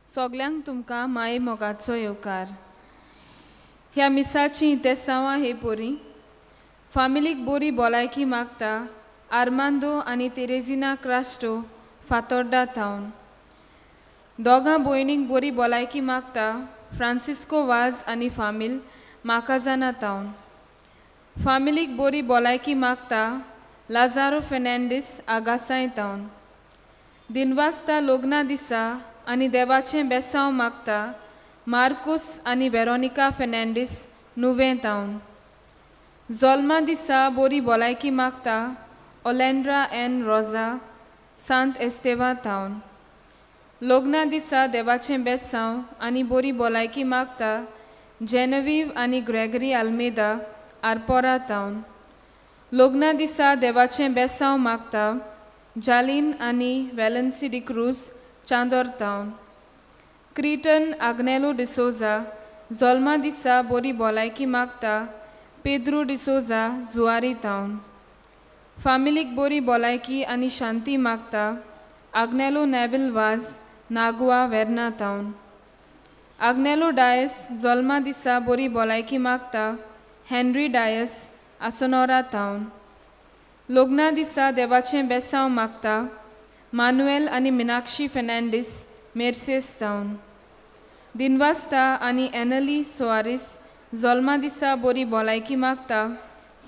सगल्यांक तुमकां माये मोगाचो येवकार. ह्या मिसाची तेसांवां हे पोरी फामिलीक बोरी भलायकी मागता आर्मांदो आनी तेरेजिना क्रास्टो फातोर्डा थावन. दोगां भयणींक बोरी भलायकी मागता फ्रांसिस्को वाज आनी फामील माकाजाना थावन. फामिलीक बोरी भलायकी मागता लाजारो फेर्नांडीस आगासाय थावन. दिनवासता लग्ना दिसा आनी देवाचें बेसांव मागता मार्कूस आनी वेरोनिका फेर्नांडीस नुवें थावन. जोल्मा दिसा बोरी भलायकी मागता ओलेंड्रा एन रोजा सांत एस्तेवा थावन. लग्ना दिसा देवाचें बेसांव आनी बोरी भलायकी मागता जेनवीव आनी ग्रेगरी आल्मेदा आरपोरा थावन. लग्ना दिसा देवाचें बेसांव मागता जालीन आनी वेलन्सी डिक्रूज चांदोर थावन. क्रिटन आग्नेलो डिसोजा जोल्मा दिसा बोरी भलायकी मागता पेद्रू डिसोजा जुवारी थावन. फामिलीक बोरी भलायकी आनी शांती मागता आग्नेलो नॅविल वाज नागवा वेर्ना थावन. आग्नेलो डायस जोल्मा दिसा बोरी भलायकी मागता हेनरी डायस आसनोरा थावन. लग्ना दिसा देवाचें बेसांव मागता मानुएल आनी मिनाक्षी फेर्नांडीस मेर्सेस थावन. दिनवासता आनी एनली सोआरीस जोल्मा दिसा बोरी भलायकी मागता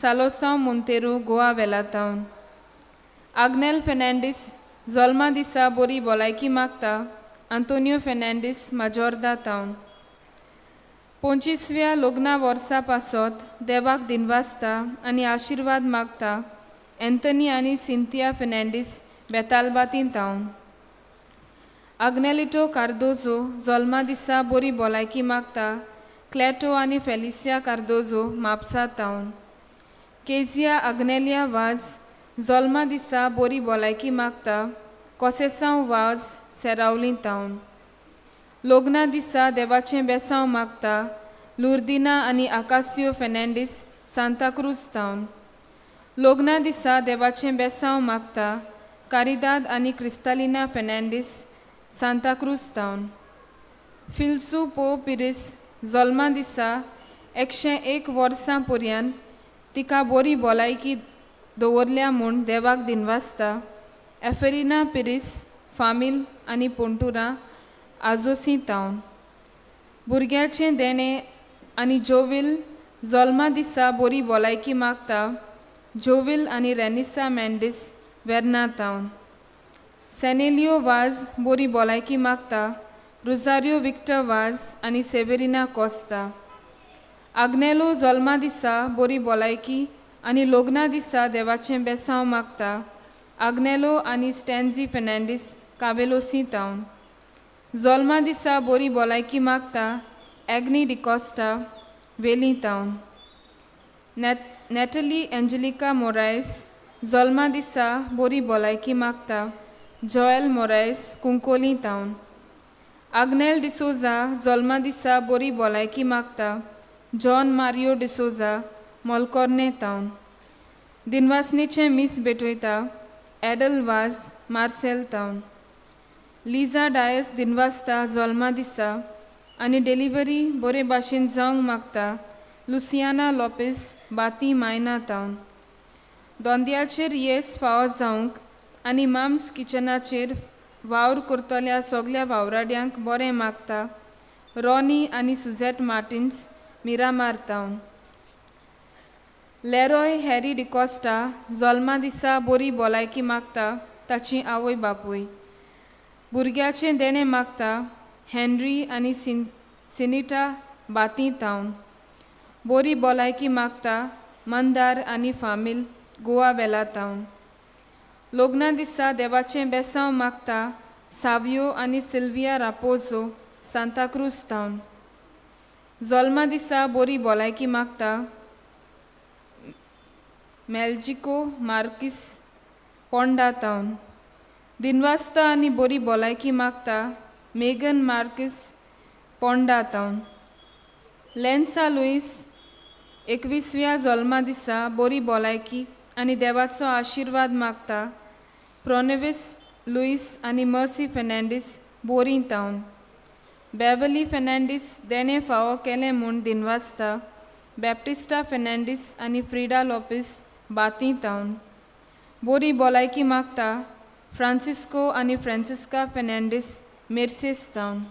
सालोसांव मोंतेरो गोवा वेला थावन. आग्नेल फेर्नांडीस जोल्मा दिसा बोरी भलायकी मागता आंतोनियो फेर्नांडीस माजोर्दा थावन. 25व्या लग्ना वर्सा पासत देवाक दिनवासता आनी आशिर्वाद मागता एंथनी आनी सिंथिया फेर्नांडीस बेतालबाती थावन. आग्नेलिटो कार्दोजो जोल्मा दिसा बोरी भलायकी मागता क्लॅटो आनी फेलिसिया कार्दोजो म्हापसा थावन. केजिया आग्नेलिया वाज जोल्मा दिसा बोरी भलायकी मागता कोसेसांव वाज सेरावली थावन. लग्ना दिसा देवाचें बेसांव मागता लुर्दिना आनी आकासियो फेर्नांडीस सांताक्रूज थावन. लग्ना दिसा देवाचें बेसांव मागता कारिदाद आनी क्रिस्तालिना फेर्नांडीस सांताक्रूज थावन. फिल्सू पो पिरीस जोल्मा दिसा 101 वर्सां पर्यंत तिका बोरी भलायकी दवरल्या म्हूण देवाक दिनवासता एफेरिना पिरीस फामील आनी पोंटुरा आजोसी थावन. भुरग्याचें देणें आनी जोवील जोल्मा दिसा बोरी भलायकी मागता जोवील आनी रेनिसा मेंडीस वेर्ना थावन. सेनेलियो वाज बोरी भलायकी मागता रोजारियो विक्टर वाज आनी सेवेरिना कोस्ता. आग्नेलो जोल्मा दिसा बोरी भलायकी आनी लग्ना दिसा देवाचें बेसांव मागता आग्नेलो आनी स्टॅन्झी फेर्नांडीस कावेलोसी थावन. जोल्मा दिसा बोरी भलायकी मागता एग्नी डिकॉस्टा वेली थावन. नॅटली एंजलिका मोरायस जोल्मा दिसा बोरी भलायकी मागता जॉयल मोरायस कुंकोली थावन. आग्नेल डिसोजा जोल्मा दिसा बोरी भलायकी मागता जॉन मारियो डिसोजा मोलकोर्ने थावन. दिनवासनेचें मीस भेटयता एडल वाज मार्सेल थावन. लिजा डायस दिनवासता जोल्मा दिसा आनी डिलिव्हरी बोरे भाशेन जावंक मागता लुसियाना लोपेस बाती मायना थावन. दोंद्याचेर येस फावो जावंक आनी माम्स किचनाचेर वावर करतल्या सगल्या वावराड्यांक बरें मागता रॉनी आनी सुझेट मार्टिन्स मिरामार थावन. लेरॉय हॅरी डिकॉस्टा जोल्मा दिसा बोरी भलायकी मागता ताची आवय बापूय. भुरग्याचें देणें मागता हेनरी आनी सिनिटा बाती थावन. बोरी भलायकी मागता मंदार आनी फामील गोवा वेला थावन. लग्ना दिसा देवाचें बेसांव मागता सावियो आनी सिल्विया रापोजो सांताक्रूज थावन. जोल्मा दिसा बोरी भलायकी मागता मेल्जिको मार्किस पोंडा थावन. दिनवासता आनी बोरी भलायकी मागता मेगन मार्किस पोंडा थावन. लेन्सा लुईस 21व्या जोल्मा दिसा बोरी भलायकी आनी देवाचो आशिर्वाद मागता प्रोनेविस लुईस आनी मर्सी फेर्नांडीस बोरी थावन. बेवली फेर्नांडीस देणें फावो केलें म्हूण दिनवासता बॅप्टिस्टा फेर्नांडीस आनी फ्रिडा लोपीस बाती तावन. बोरी भलायकी मागता फ्रांसिस्को आनी फ्रांसिस्का फेर्नांडीस मेर्सेस तावन.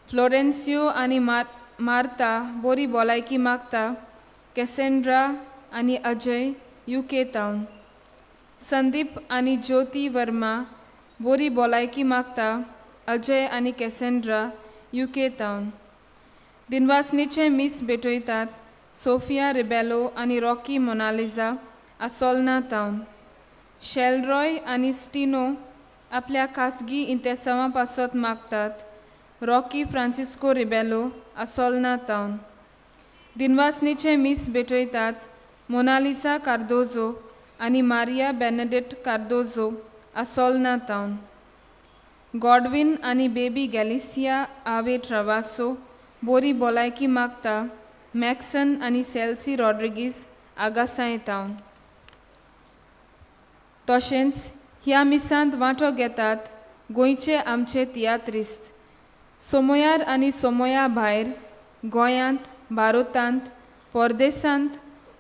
फ्लोरेन्सियो आनी मार्ता बोरी भलायकी मागता कॅसेंड्रा आनी अजय युके तावन. संदीप आनी ज्योती वर्मा बोरी भलायकी मागता अजय आनी कॅसेंड्रा युके तावन. दिनवासनेचें मीस भेटयतात सोफिया रिबेलो आनी रॉकी मोनालिजा आसोलना तावन. शेलरॉय आनी स्टिनो आपल्या खासगी इंतेसांवां पासत मागतात रॉकी फ्रांसिस्को रिबेलो आसोलना तावन. दिनवासनेचें मीस भेटयतात मोनालिसा कार्दोजो आनी मारिया बेनडेट कार्दोजो आसोलना तावन. गॉडविन आनी बेबी गॅलिसिया आवे ट्रवासो बोरी भलायकी मागता मॅक्सन आनी सेल्सी रॉड्रिगीज आगासाय तावन. तशेंच ह्या मिसांत वांटो घेतात गोंयचे आमचे तियात्रिस्त सोमयार आनी सोमया भायर गोंयांत भारतांत परदेसांत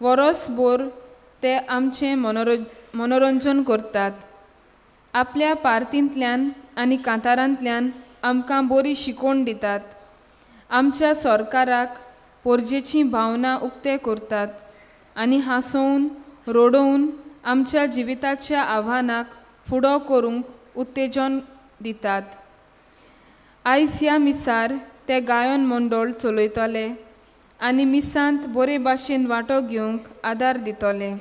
वरोसभर ते आमचें मनोरंजन करतात. आपल्या पार्तींतल्यान आनी कांतारांतल्यान आमकां बरी शिकोवण दितात. आमच्या सरकाराक पोरजेची भावना उक्ते करतात आनी हांसोवन रडोवन आमच्या जिविताच्या आव्हानाक फुडो करूंक उत्तेजन दितात. आयज ह्या मिसार ते गायन मंडळ चलयतले आनी मिसांत बरे भाशेन वांटो घेवंक आदार दितले.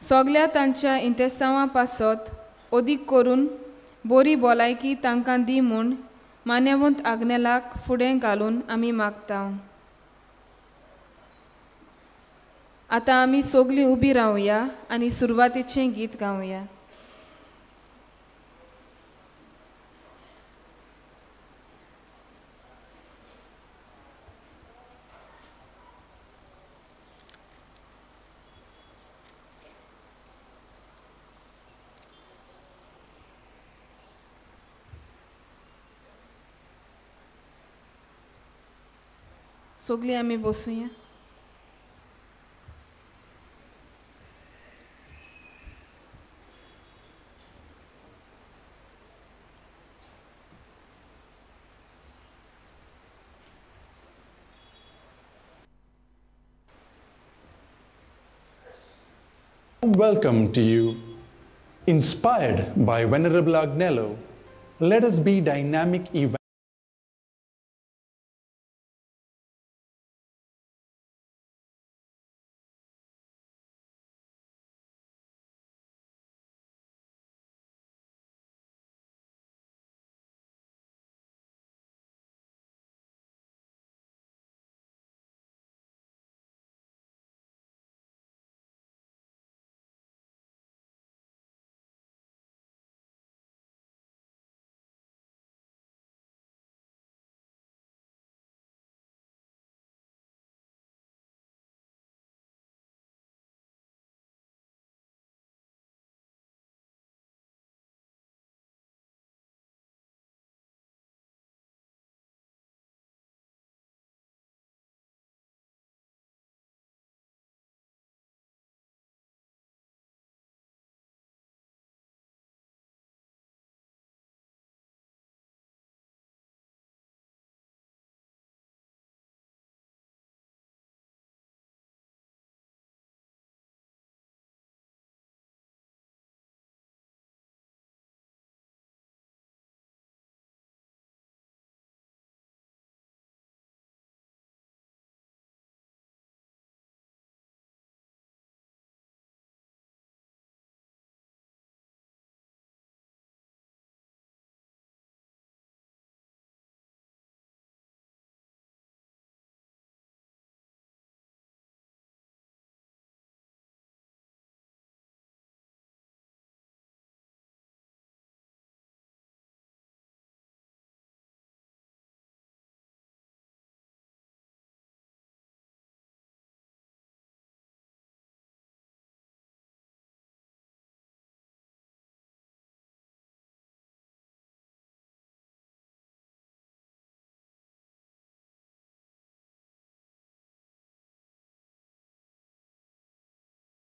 सगल्या तांच्या इंतेसांवां पासत अदीक करून बरी भलायकी तांकां दी म्हूण मान्यवंत आग्नेलाक फुडें घालून आमी मागता. आतां आमी सगलीं उबी रावया आनी सुरवातेचें गीत गावया. सगलीं आमी बसुया. Welcome to you. Inspired by Venerable Agnelo, let us be dynamic evangelists.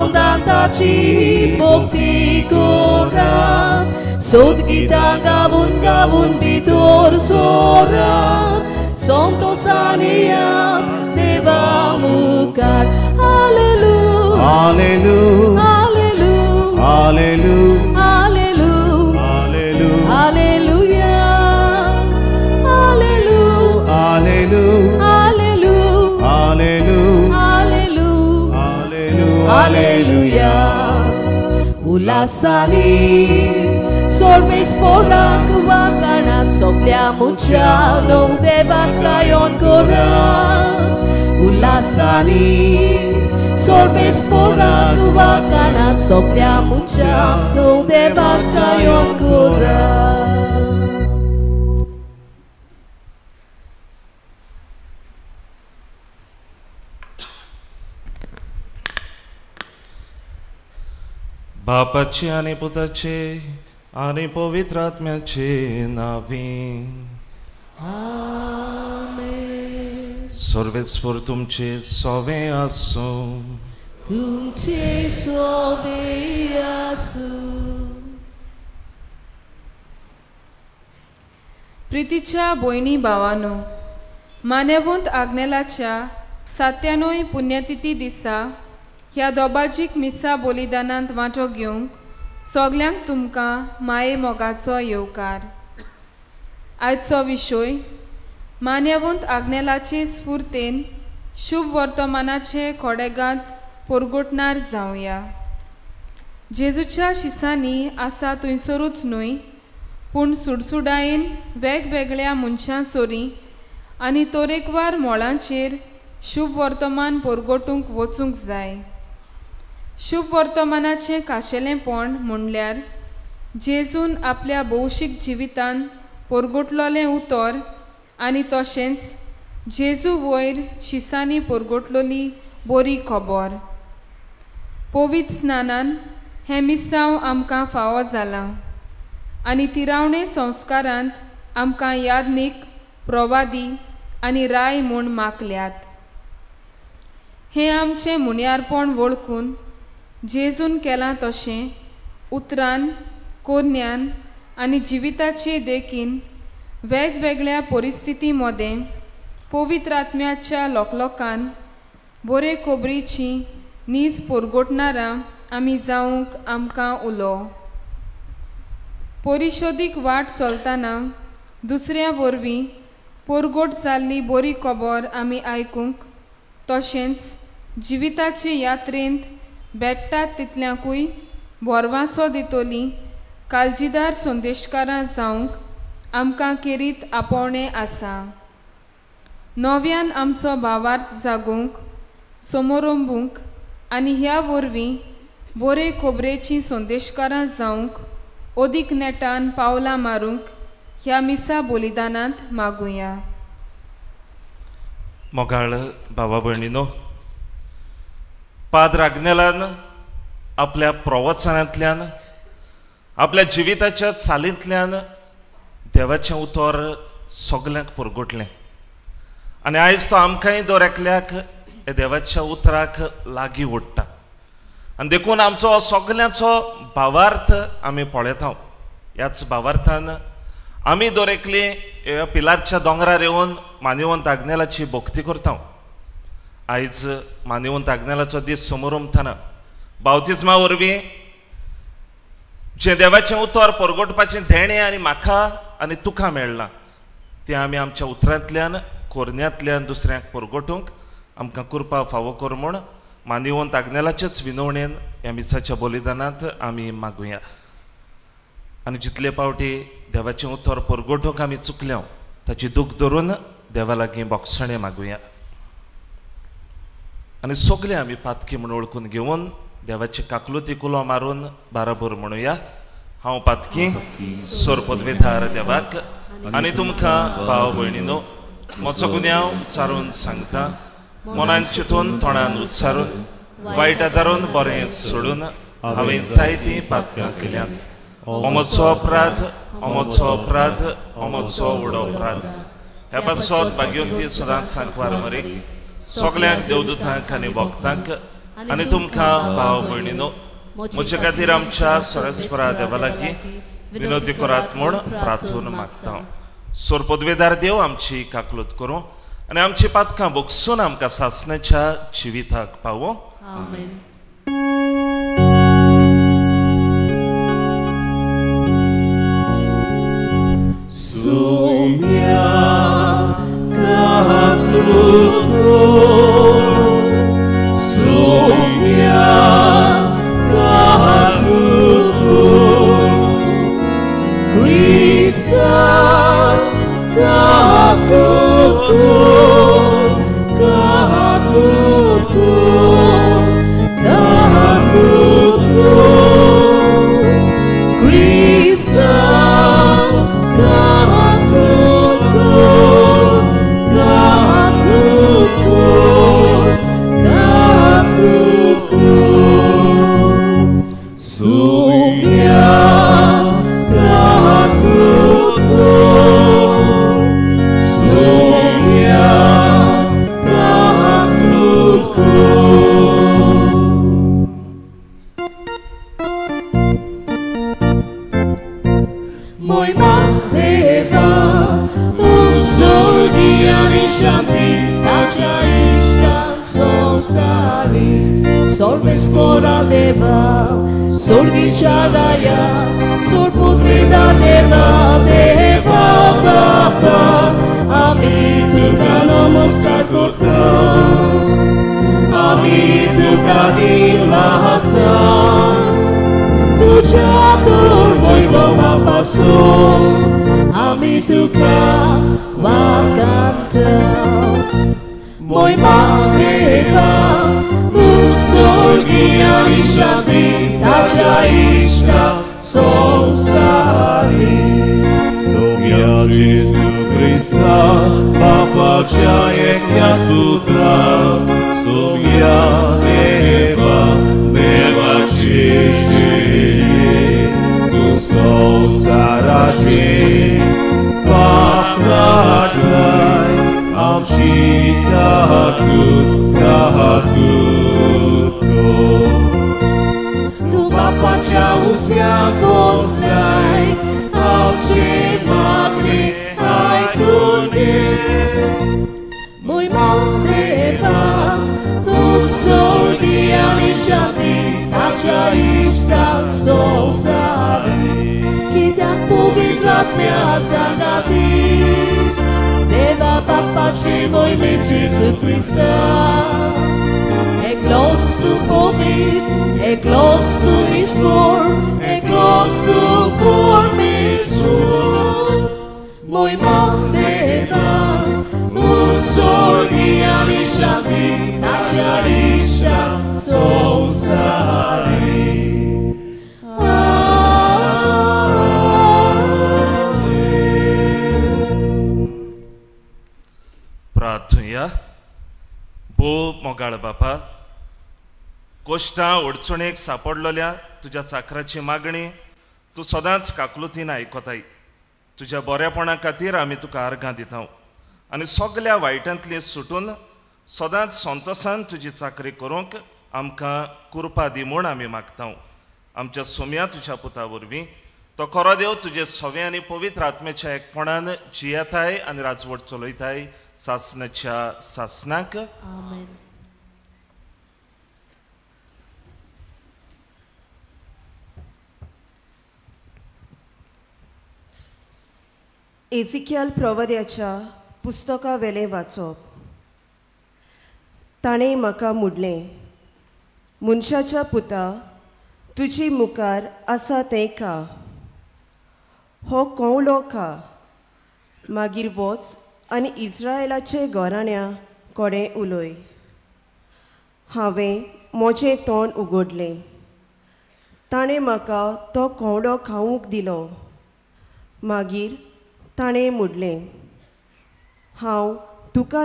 ताची भक्ती करात सोदगितां गावून गावून भितर सोरात संतोशान येयात देवा मुखार. Hallelujah hallelujah hallelujah hallelujah hallelujah hallelujah hallelujah hallelujah hallelujah hallelujah hallelujah hallelujah hallelujah hallelujah. उल्हासांनी सर्वेस्पोराक वाकाणात सोंपल्या मनशां देवाक गायन करात. उल्हासांनी सर्वेस्पोराक वाकाणात सोंपल्या मनशां देवाक गायन करात. बापाचे आनी पुताचे आनी पवित्र आत्म्याचे नांवी. आमेन. सर्वेस्पर तुमचे सोवे आसूं. तुमचे सोवे आसूं. प्रितीच्या भयणी भावानो, मान्यवंत आग्नेलाच्या 97 पुण्यतिथी दिसा ह्या दोबाजीक मिसा बलिदानांत वांटो घेवंक सगल्यांक तुमकां माये मोगाचो येवकार. आयचो विशय मान्यवंत आग्नेलाचे स्फूर्तेन शुभ वर्तमानाचे खोडेगांत पोरगोटणार जावया. जेजूच्या शिसांनी आसा थंयसरूच न्हय पूण सुडसुडायेन वेगवेगळ्या मनशां सोरी आनी तरेकवार मोळांचेर शुभ वर्तमान पोरगोटूंक वचूंक जाय. शुभ वर्तमानाचें खाशेलेंपण म्हणल्यार जेजून आपल्या भौशीक जिवितान पोरगोटलोलें उतर आनी तशेंच जेजू वयर शिसांनी पोरगोटलोली बरी खबर. पवित्र स्नानान हें मिसांव आमकां फावो जालां आनी तिरावणे संस्कारांत आमकां यादनीक, प्रवादी आनी राय म्हूण मागल्यात. हें आमचें मुनियारपण वळखून जेजून केलां तशें उतरान, कोन्यान आनी जिविताचे देखीन वेगवेगळ्या परिस्थिती मदें पवित्र आत्म्याच्या लोकलोकान बरे खबरीची नीज पोरगोटणारां आमी जावंक आमकां उलो. परिशोदीक वाट चलतना दुसऱ्या वरवीं पोरगोट जाल्ली बरी खबर आमी आयकूंक तशेंच जिविताचे यात्रेंत भेट्टात तितल्यांकूय भरवासो दितली काळजीदार संदेशकारां जावंक आमकां केरीत आपोवणें आसा. नव्यान आमचो भावार्थ जागोवंक, समोरंबूंक आनी ह्या वरवीं बरे खबरेचीं संदेशकारां जावंक अदीक नेटान पावलां मारूंक ह्या मिसा बलिदानांत मागुया. मोगाळ भावा भयणीनो, पाद्र आग्नेलान आपल्या प्रवचनांतल्यान, आपल्या जिविताच्या चालींतल्यान देवाचें उतर सगल्यांक पुरगोटलें आनी आयज तो आमकांय दर एकल्याक देवाच्या उतराक लागीं ओडटा आनी देखून आमचो सगल्यांचो भावार्थ आमी पळयता. ह्याच भावार्थान आमी दर एकली पिलारच्या दोंगरार येवन मान्यवंत आग्नेलाची भक्ती करता. आयज मान्यवंत आग्नेलाचो दीस समोरमतना बावतिज्मा वरवीं जें देवाचें उतर परगटपाचें देणें आनी म्हाका आनी तुका मेळ्ळां तें आमी आमच्या उतरांतल्यान, कोरण्यांतल्यान दुसऱ्यांक परगटूंक आमकां कृपा फावो कर म्हूण मान्यवंत आग्नेलाचेच विनवणेन ह्या मिसाच्या बलिदानांत आमी मागुया. आनी जितले पावटी देवाचें उतर परगटूंक आमी चुकल्या ताची दूख धरून देवा लागीं बोगसणें मागुया आनी सगळे आमी पातकी म्हूण वळखून घेवन देवाची काकलुती कुलो मारून बाराबर म्हणुया. हांव पातकी सोरपदवेधार देवाक आनी तुमकां भाव भयणीनो म्हजो गुन्यांव सारून सांगता, मनान चिंतून तोंडान उच्चारून वायट आदारून बरें सोडून हांवें जायतीं पातकां केल्यांत. अमोचो अपराध, अमोचो अपराध, अमोचो व्हडो अपराध. ह्या पासत भाग्यवंती सदांच सांकवार मरीक सगल्यांक देवदूतांक आनी भक्तांक आनी तुमकां भाव भयणीनो म्हजे खातीर आमच्या सरस्परा देवा लागीं विनोदी करात म्हूण प्रार्थना मागता. सोर पदवेदार देव आमची काकलूत करूं आनी आमची पातकां भोगसून आमकां सासण्याच्या जिविताक पावो. आमेन. Sumya kakluto, sumya kakluto, Krista kakluto, kakluto, kakluto, Krista kakluto, kakluto, kakluto, sumya kakluto, sumya kakluto. Moi Deva, un sorgiani shanti, tacha ishtak samsari, Sarvespora Deva, Sorgicharaya, Sorputrida Deva, Deva Bapa, Ami tuka namaskar korta, Ami tuka din vahasta, तुझ्या दुर्वैभवापासून आमी तुका वाकांता. मोयमा देवा उत्सर्गी शांती ताच्या इश्टाक संवसारी. Sumya Jesu Krista, Bapaच्या एकल्या सुत्रा, Sumya Deva, देवाची शिले, तूं संवसाराची पाप काडलाय, आमची काकूत काकूत कर. तूं बापाच्या उजव्याक बसलाय, आमचे मागणे आयकून घे. मोयमा देवा उत्सर्गी आनी शांती ताच्या इश्टाक संवसारी, कित्याक पवित्र आत्म्या सांगाती, देवा बापाचे मोहिमेन जेजू क्रिस्ता. एकलोच तूं पवित्र, एकलोच तूं ईश्वर, एकलोच तूं परमेश्वर. मोयमा देवा उत्सर्गी आनी शांती ताच्या इश्टाक संवसारी. प्रार्थुया. भोव मोगाळ बापा, कोश्टां अडचणेक सापडलेल्या तुज्या चाकराची मागणी तूं सदांच काकलुतीन आयकताय. तुज्या बऱ्यापणा खातीर आमी तुका आर्गां दिता आनी सगल्या वायटांतली सुटून सदांच संतोसान तुजी चाकरी करूंक आमकां कृपा दी म्हूण आमी मागता. आमच्या सोम्या तुज्या पुता वरवीं तो खरो देव तुजे सवे आनी पवित्र आत्म्याच्या एकपणान जियेताय आनी राजवट चलयताय सासनाच्या सासनाक. आमेन. एझिकियल प्रवद्याच्या पुस्तका वेलें वाचप. ताणें म्हाका म्हणलें, मनशाच्या पुता, तुजी मुखार आसा तें खा, हो कोवलो खा, मागीर वच आनी इस्रायलाचे घराण्या कडेन उलय. हांवें म्हजें तोंड उगडलें, ताणें म्हाका तो कोवळो खावंक दिलो. मागीर ताणें म्हणलें, हांव तुका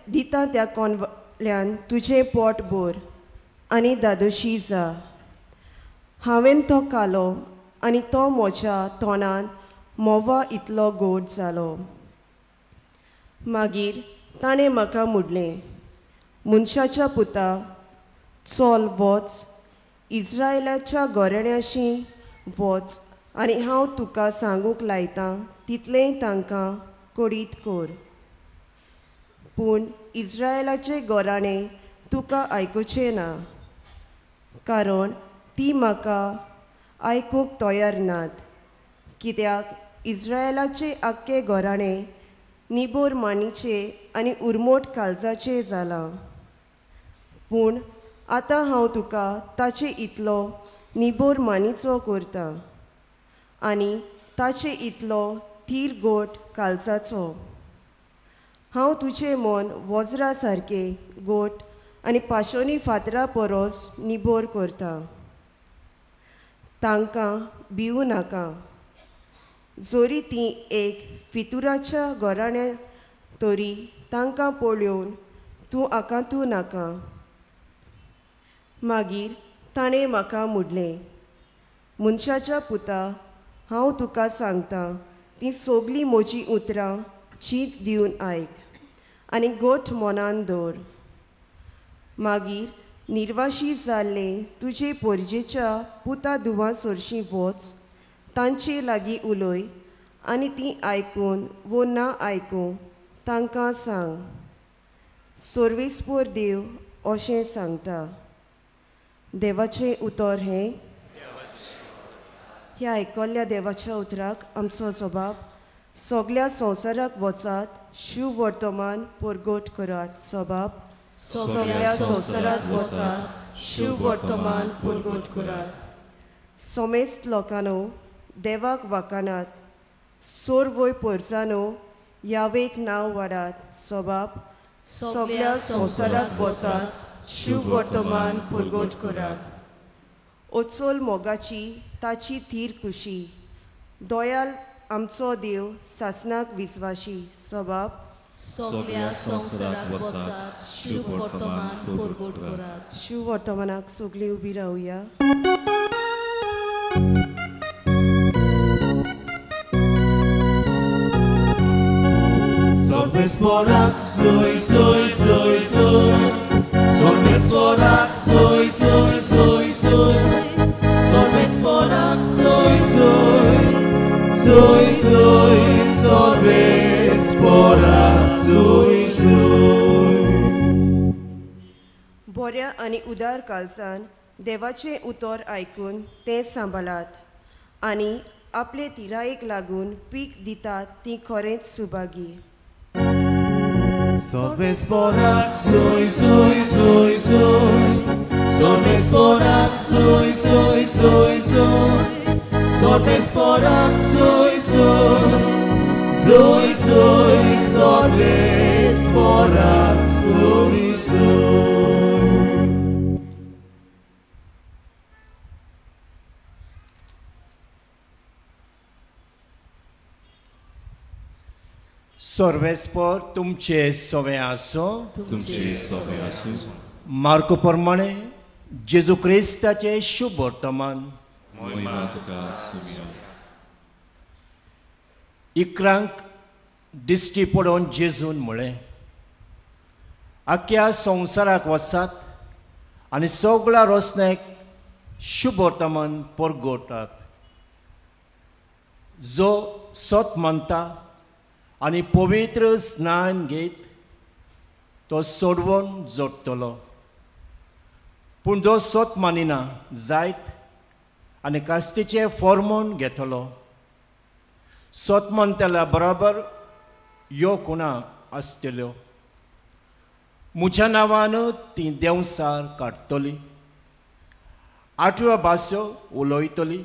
दिता त्या कोंवल्यान तुजें पोट भर आनी दादोशी जा. हांवें तो खालो आनी तो म्हज्या तोंडान म्होंवा इतलो गोड जालो. मागीर ताणें म्हाका म्हणलें, मनशाच्या पुता, चल वच, इज्रायलाच्या घराण्याशी वच आनी हांव तुका सांगूंक लायतां तितलेंय तांकां कळीत कर. पूण इज्रायलाचे घराणें तुका आयकुचें ना, कारण ती म्हाका आयकूंक तयार नात. कित्याक इज्रायलाचे आख्खे घराणें निबोर मानीचे आनी उरमोट काळजाचें जालां. पूण आतां हांव तुका ताचे इतलो निबोर मानीचो करता आनी ताचे इतलो थीर गोट काळजाचो. हांव तुजें मन वज्रा सारकें गोट आनी पाशोनी फातरा परस निबोर करता. तांकां भिवू नाका, जरी ती एक फितुराच्या घराण्या तरी तांकां पळोवन तूं आकांतू नाका. मागीर ताणें म्हाका म्हणलें, मनशाच्या पुता, हांव तुका सांगता तीं सगळीं म्हजीं उतरां चीत दिवन आयक आनी गोठ मनान दवर. मागीर निर्वाशी जाल्ले तुजे पोरजेच्या पुता धुवां सरशीं वच, तांचे लागीं उलय आनी तीं आयकून वो ना आयकूं तांकां सांग, सर्वेस्पोर देव अशें सांगता. देवाचें उतर हें. ह्या आयकल्ल्या देवाच्या उतराक आमचो सबाब सगल्या संवसाराक वचात, शिव वर्तमान परगट करात. सबाब सगल्या संवसाराक वचात, शिव वर्तमान परगट करात. समेस्त लोकांनो देवाक वाकानात, सोरवय पोरजानो यावेक नांव वाडात. सबाब सगल्या संवसाराक वचात, शिव वर्तमान परगट करात. ओचोल मोगाची ताची थीर कुशी, दयाल आमचो देव सासनाक विस्वाशी. सबाब सगल्या संवसाराक वचात, शिव वर्तमान परगट करात. शिव वर्तमानाक सगळीं उबी रावया. Sorbesporak soy soy soy soy, Sorbesporak soy soy soy soy, Sorbesporak soy soy soy soy, Sorbesporak soy soy. बऱ्या आनी उदार काळजान देवाचें उतर आयकून तें सांबाळात आनी आपले तिरायेक लागून पीक दितात ती खरेंच Subhagi. Sorbesporak soy soy soy soy, Sorbesporak soy soy soy soy, Sorbesporak soy soy soy soy, Sorbesporak soy soy. सर्वेस्पोर तुमचे सवे आसो, तुमचे सवे आसो. मार्को प्रमाणे जेजू क्रिस्ताचे शुभ वर्तमान. इकरांक दिश्टी पडोवन जेजून म्हळें, आख्या संवसाराक वचात आनी सगळ्या रोसण्याक शुभ वर्तमान परगटात. जो सत मानता आनी पवित्र स्नान घेत तो सोडवून जोडटलो, पूण जो सत मानिना जायत आनी कास्तीचें फॉर्मून घेतलो. सत मानतल्या बरोबर ह्यो खुणा आसतल्यो, म्हज्या नांवान ती देंवसार काडटली, आठव्यो भासो उलयतली,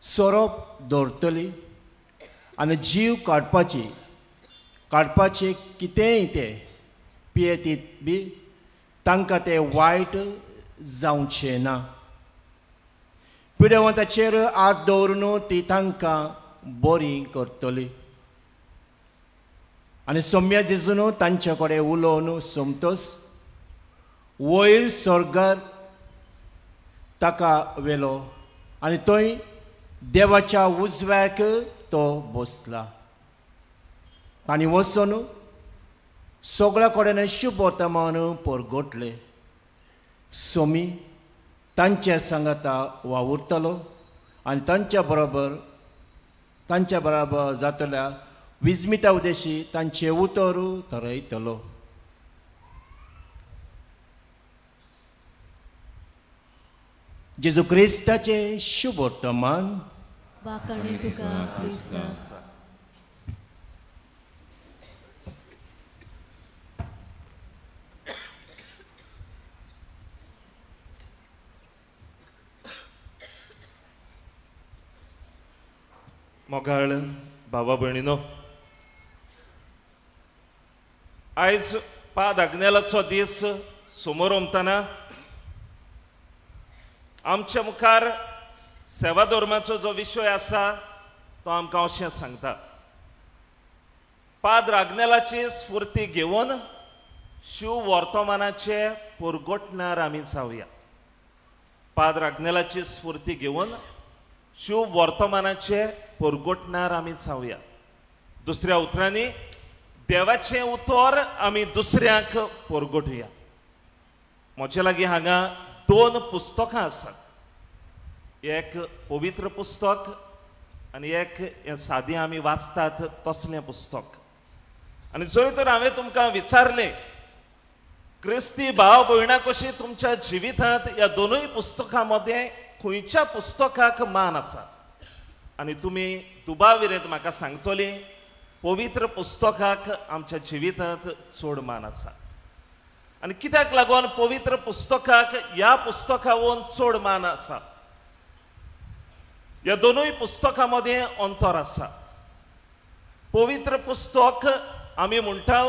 सोरोप दवरतली आनी जीव काडपाचे कितेंय ते पियेतीत बी तांकां तें वायट जावचें ना. पिडेवंताचेर हात दवरून ती तांकां बरी करतली. आनी सोम्या जेजून तांचे कडेन उलोवन सोमतोच वयर स्वर्गार ताका व्हेलो आनी थंय देवाच्या उजव्याक तो बसला. आनी वचून सगळ्या कडेन शुभ वर्तमान परगटलें. सोमी तांच्या सांगाता वावुरतलो आनी तांच्या बरोबर जातल्या विजमिता उद्देशी तांचे उतर थरयतलो. जेजू क्रिस्ताचे शुभ वर्तमान. वाखाणे तुका क्रिस्ता. मोगाळ भावा भयणीनो, आयज पाद आग्नेलाचो दीस समोर ओमतना आमच्या मुखार सेवा धर्माचो जो विशय आसा तो आमकां अशें सांगता. पाद्र आग्नेलाची स्फूर्ती घेवन शिव वर्तमानाचे परगटणार आमी जावया. पाद्र आग्नेलाची स्फूर्ती घेवन शिव वर्तमानाचे परगटणार आमी जावया. दुसऱ्या उतरांनी देवाचें उतर आमी दुसऱ्यांक परगटुया. म्हजे लागीं हांगा दोन पुस्तकां आसात, एक पवित्र पुस्तक आनी एक हें सादें आमी वाचतात तसलें पुस्तक. आनी जरी तर हांवें तुमकां विचारलें क्रिस्ती भाव भयणां कशी तुमच्या जिवितांत ह्या दोनूय पुस्तकां मदें खंयच्या पुस्तकाक मान आसा, आनी तुमी दुबाव विरेत म्हाका सांगतली पवित्र पुस्तकाक आमच्या जिवितांत चड मान आसा. आनी कित्याक लागून पवित्र पुस्तकाक ह्या पुस्तकावून चड मान आसा? ह्या दोनूय पुस्तकां मदें अंतर आसा. पवित्र पुस्तक आमी म्हणटा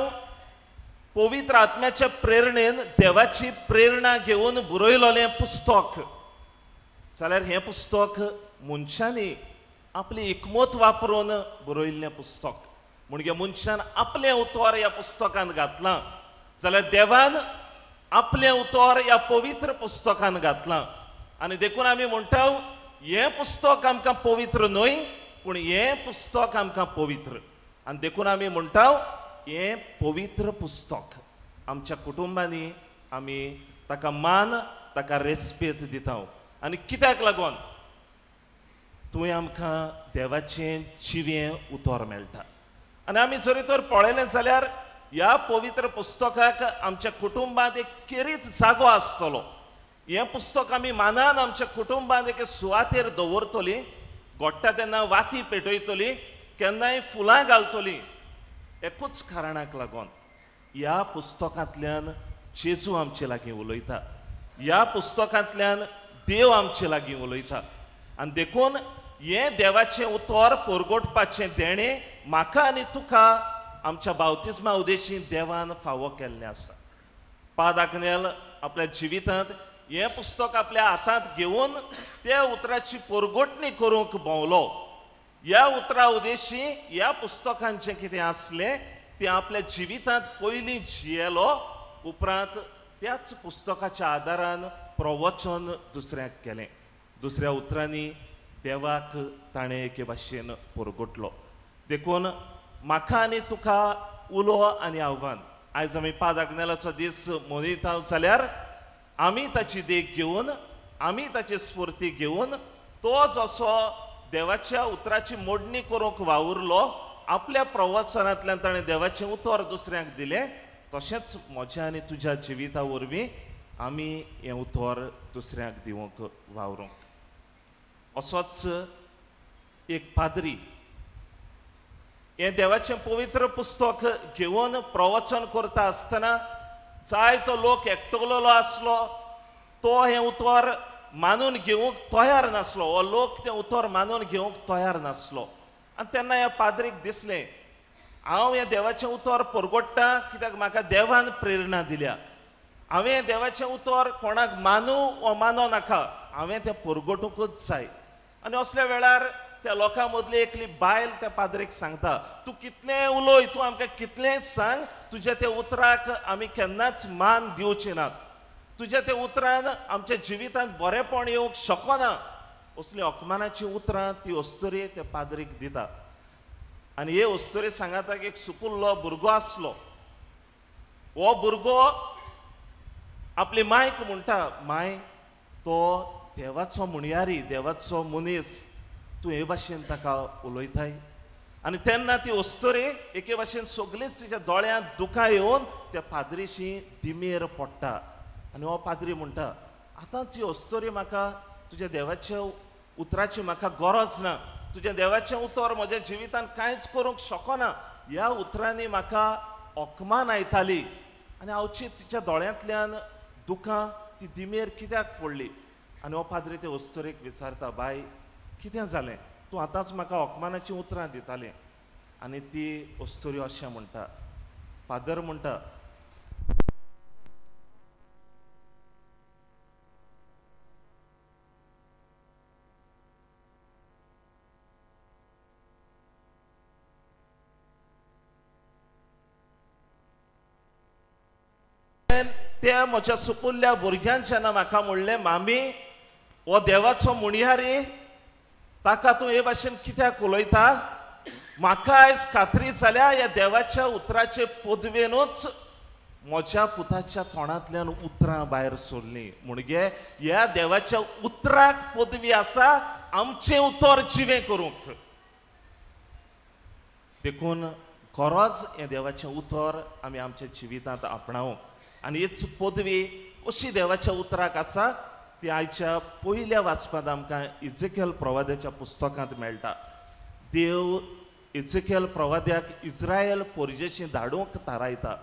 पवित्र आत्म्याच्या प्रेरणेन देवाची प्रेरणा घेवन बरयलेलें पुस्तक, जाल्यार हें पुस्तक मनशांनी आपली एकमत वापरून बरयल्लें पुस्तक. म्हणजे मनशान आपलें उतर ह्या पुस्तकांत घातलां, जाल्यार देवान आपलें उतर ह्या पवित्र पुस्तकांत घातलां. आनी देखून आमी म्हणटा हें पुस्तक आमकां पवित्र न्हय, पूण हें पुस्तक आमकां पवित्र. आनी देखून आमी म्हणटा हें पवित्र पुस्तक आमच्या कुटुंबांनी आमी ताका मान, ताका रेस्पेद दिता. आनी कित्याक लागून? तुवें आमकां देवाचें जिवें उतर मेळटा. आनी आमी जरी तर पळयलें जाल्यार ह्या पवित्र पुस्तकाक आमच्या कुटुंबांत एक खेरीत जागो आसतलो. हें पुस्तक आमी मानान आमच्या कुटुंबांत एके सुवातेर दवरतली, गोडटा तेन्ना वाती पेटयतली, केन्नाय फुलां घालतली, एकूच कारणाक लागून ह्या पुस्तकांतल्यान जेजू आमचे लागीं उलयता, ह्या पुस्तकांतल्यान देव आमचे लागीं उलयता. आनी देखून हें देवाचें उतर परगटपाचें देणें म्हाका आनी तुका आमच्या बावतिज्मा उद्देशी देवान फावो केल्लें आसा. पाद आग्नेल आपल्या जिवितांत हें पुस्तक आपल्या हातांत घेवन त्या उतराची परगटणी करूंक भोंवलो. ह्या उतरा उद्देशी ह्या पुस्तकांत जें कितें आसलें तें आपल्या जिवितांत पयलीं जियेलो, उपरांत त्याच पुस्तकाच्या आदारान प्रवचन दुसऱ्याक केलें. दुसऱ्या उतरांनी देवाक ताणें एके भाशेन परगटलो. देखून म्हाका आनी तुका उलो आनी आव्हान, आयज आमी पाद आग्नेलाचो दीस मनयता जाल्यार आमी ताची देख घेवन, आमी ताची स्फूर्ती घेवन तो जसो देवाच्या उतराची मोडणी करूंक वावुरलो, आपल्या प्रवचनांतल्यान ताणें देवाचें उतर दुसऱ्यांक दिलें, तशेंच म्हज्या आनी तुज्या जिविता वरवीं आमी हें उतर दुसऱ्यांक दिवंक वावरूंक. असोच एक पाद्री हें देवाचें पवित्र पुस्तक घेवन प्रवचन करता आसतना जायतो लोक एकटोलेलो आसलो, तो हें उतर मानून घेवंक तयार नासलो, हो लोक तें उतर मानून घेवंक तयार नासलो. आनी तेन्ना ह्या पाद्रीक दिसलें हांव हें देवाचें उतर परगट्टा कित्याक म्हाका देवान प्रेरणा दिल्या, हांवें देवाचें उतर कोणाक मानू वा मानू नाका, हांवें तें परगटूंकच जाय. आनी असल्या वेळार त्या लोकां मदली एकली बायल त्या पाद्रीक सांगता, तूं कितलें उलय, तूं आमकां कितलें सांग, तुज्या त्या उतराक आमी केन्नाच मान दिवचे नात, तुज्या त्या उतरान आमच्या जिवितांत बरेंपण येवंक शकना. असलीं अपमानाचीं उतरां ती अस्तुरी त्या पाद्रीक दिता. आनी हे अस्तुरी सांगाताक एक सुपुल्लो भुरगो आसलो. हो भुरगो आपली मायक म्हणटा, माय तो देवाचो मुणयारी, देवाचो मनीस, तूं हे भाशेन ताका उलयताय. आनी तेन्ना ती अस्तुरी एके भाशेन सगळींच तिच्या दोळ्यांत दुकां येवन त्या पाद्रीशी दिमेर पडटा. आनी हो पाद्री म्हणटा, आतांच ही अस्तुरी म्हाका तुज्या देवाच्या उतराची म्हाका गरज ना, तुज्या देवाचें उतर म्हज्या जिवितान कांयच करूंक शकना, ह्या उतरांनी म्हाका अकमान आयताली. आनी आवची तिच्या दोळ्यांतल्यान दुकां ती दिमेर कित्याक पडली? आनी हो पाद्री ते अस्तुरेक विचारता, बाय कितें जालें, तूं आतांच म्हाका अकमानाचीं उतरां दितालें. आनी ती अस्तुरी अशें म्हणटा, फादर म्हणटा, त्या म्हज्या सुपुल्ल्या भुरग्यांच्या ना म्हाका म्हणलें, मामी हो देवाचो मुणयारी, ताका तूं हे भाशेन कित्याक उलयता? म्हाका आयज खात्री जाल्या ह्या देवाच्या उतराचे पदवेनूच म्हज्या पुताच्या तोंडांतल्यान उतरां भायर सोडलीं. म्हणगे ह्या देवाच्या उतराक पदवी आसा आमचें उतर जिवें करूंक. देखून गरज हें देवाचें उतर आमी आमच्या जिवितांत आपणावंक. आनी हीच पदवी कशी देवाच्या उतराक आसा ती आयच्या पयल्या वाचपांत आमकां इजेकेल प्रवाद्याच्या पुस्तकांत मेळटा. देव इजेकेल प्रवाद्याक इस्रायल पोरजेशी धाडूंक थारायता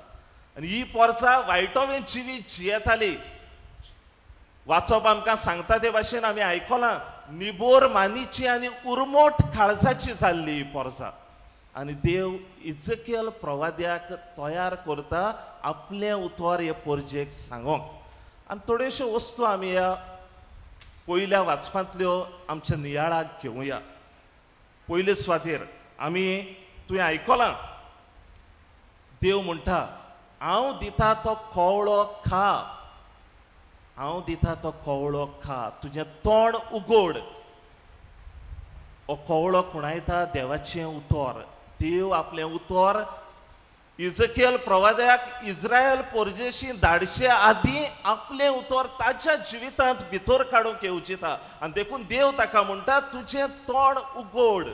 आनी ही पोरसा वायटोवें जिवीत जियेताली. वाचप आमकां सांगता ते भाशेन आमी आयकलां, निबोर मानीची आनी उरमोट काळजाची जाल्ली ही पोरसा. आनी देव इजेकेल प्रवाद्याक तयार करता आपलें उतर हे पोरजेक सांगोंक. आनी थोड्योश्यो वस्तू आमी ह्या पयल्या वाचपांतल्यो आमच्या नियाळाक घेवया. पयले सुवातेर आमी तुवें आयकलां, देव म्हणटा, हांव दिता तो कवळो खा, हांव दिता तो कवळो खा, तुजें तोंड उगोड. हो कवळो खुणायता देवाचें उतर. देव आपलें उतर इजेकेल प्रवाद्याक इस्रायल पोरजेशी धाडशे आदीं आपलें उतर ताच्या जिवितांत भितर काडूंक येवजिता. आनी देखून देव ताका म्हणटा, तुजें तोंड उगोड.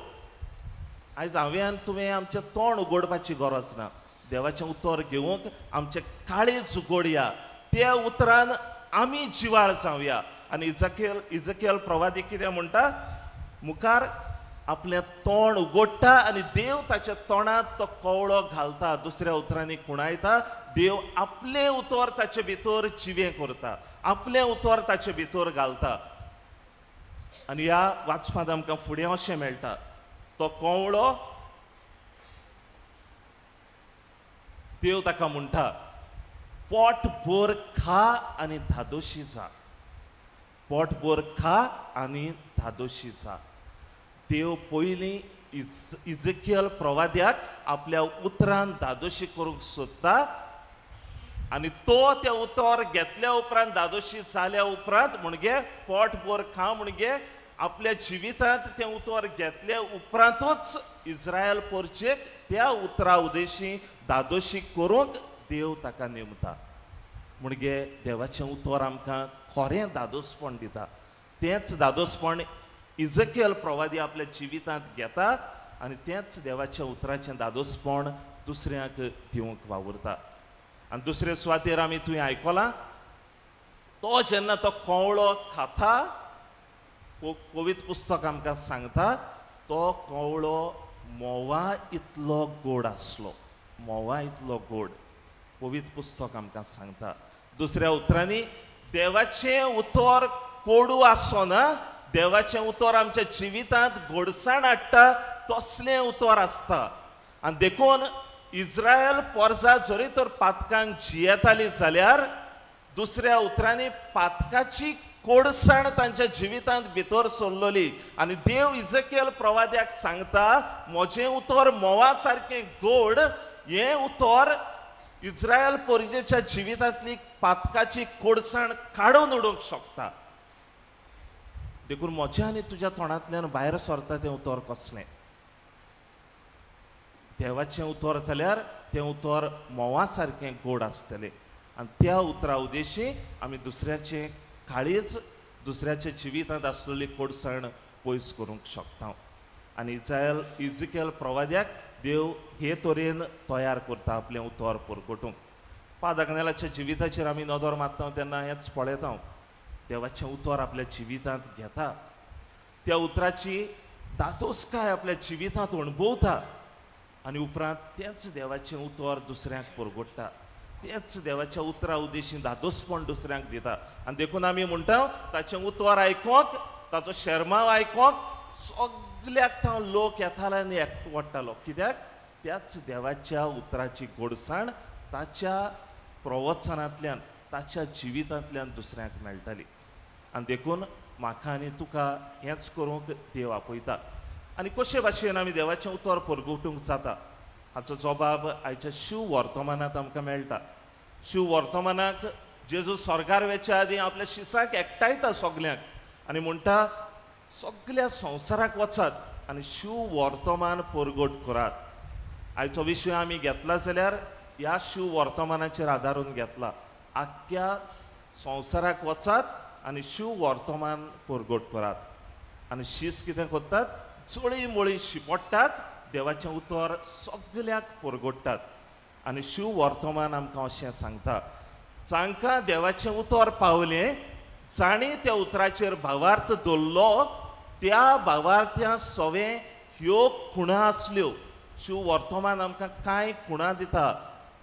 आयज हांवें आनी तुवें आमचें तोंड उगोडपाची गरज ना. देवाचें उतर घेवंक आमचें काळीज उगोडया, त्या उतरान आमी जिवाळ जावया. आनी इजेकेल प्रवादी कितें म्हणटा, मुखार आपलें तोंड उगडटा आनी देव ताच्या तोंडांत तो कवळो घालता. दुसऱ्या उतरांनी खुणायता, देव आपलें उतर ताचे भितर जिवें करता, आपलें उतर ताचे भितर घालता. आनी ह्या वाचपांत आमकां फुडें अशें मेळटा, तो कवळो देव ताका म्हणटा, पोट भर खा आनी धादोशी जा, पोट भर खा आनी धादोशी जा. देव पयलीं इजेकेल प्रवाद्याक आपल्या उतरान धादोशी करूंक सोदता आनी तो त्या उतर घेतल्या उपरांत धादोशी जाल्या उपरांत म्हणजे पोट भर खा म्हणजे आपल्या जिवितांत तें उतर घेतल्या उपरांतूच इस्रायल पोरचेक त्या उतरा उदेशी धादोशी करूंक देव ताका नेमता. म्हणजे देवाचें उतर आमकां खरें धादोसपण दिता. तेंच धादोसपण इजेकेल प्रवादी आपल्या जिवितांत घेता आनी तेंच देवाच्या उतराचें धादोसपण दुसऱ्यांक दिवंक वावुरता. आनी दुसरे सुवातेर आमी तुवें आयकलां, तो जेन्ना तो कवळो खाता, पवित्र पुस्तक आमकां सांगता, तो कवळो म्होंवा इतलो गोड आसलो, म्होंवा इतलो गोड पवित्र पुस्तक आमकां सांगता. दुसऱ्या उतरांनी देवाचें उतर कोडू आसना, देवाचें उतर आमच्या जिवितांत गोडसाण हाडटा तसलें उतर आसता. आनी देखून इस्रायल पोरसा जरी तर पातकांक जियेताली जाल्यार दुसऱ्या उतरांनी पातकाची कोडसाण तांच्या जिवितांत भितर सरलोली. आनी देव इजेकेल प्रवाद्याक सांगता, म्हजें उतर म्होंवा सारकें गोड, हें उतर इस्रायल पोरजेच्या जिवितांतली पातकाची कोडसाण काडून उडोवंक शकता. देखून म्हज्या आनी तुज्या तोंडांतल्यान भायर सरता तें उतर कसलें? देवाचें उतर जाल्यार तें उतर म्होंवा सारकें गोड आसतलें. आनी त्या उतरा उद्देशी आमी दुसऱ्याचें काळीज, दुसऱ्याच्या जिवितांत आसलेली कोडसाण पयस करूंक शकता. आनी इजिकेल प्रवाद्याक देव हे तरेन तयार करता आपलें उतर परगटूंक. पाद आग्नेलाच्या जिविताचेर आमी नदर मारता तेन्ना हेंच पळयता, देवाचें उतर आपल्या जिवितांत घेता, त्या उतराची दादोसकाय आपल्या जिवितांत अणभवता आनी उपरांत तेंच देवाचें उतर दुसऱ्यांक परगट्टा, तेंच देवाच्या उतरा उद्देशी दादोसपण दुसऱ्यांक दिता. आनी देखून आमी म्हणटा ताचें उतर आयकोंक, ताचो शेरमाव आयकोंक सगल्याक थंय लोक येतालो आनी एकवडटालो. कित्याक? त्याच देवाच्या उतराची गोडसाण ताच्या प्रवचनांतल्यान, ताच्या जिवितांतल्यान दुसऱ्यांक मेळटाली. आनी देखून म्हाका आनी तुका हेंच करूंक देव आपयता. आनी कशे भाशेन आमी देवाचें उतर परगटूंक जाता हाचो जबाब आयच्या शिव वर्तमानांत आमकां मेळटा. शिव वर्तमानाक जेजू स्वर्गार वेच्या आदीं आपल्या शिसाक एकठांयता सगल्यांक आनी म्हणटा सगल्या संवसाराक वचात आनी शिव वर्तमान परगट करात. आयचो विशय आमी घेतला जाल्यार ह्या शिव वर्तमानाचेर आदारून घेतला. आख्ख्या संवसाराक वचात आनी शिव वर्तमान परगट करात. आनी शीस कितें करतात? चोळी मोळी शिपडटात, देवाचें उतर सगल्याक परगट्टात. आनी शिव वर्तमान आमकां अशें सांगता, जांकां देवाचें उतर पावलें, जांणी त्या उतराचेर भावार्थ दवरलो, त्या भावार्थ्या सवें ह्यो खुणा आसल्यो. शिव वर्तमान आमकां कांय खुणा दिता,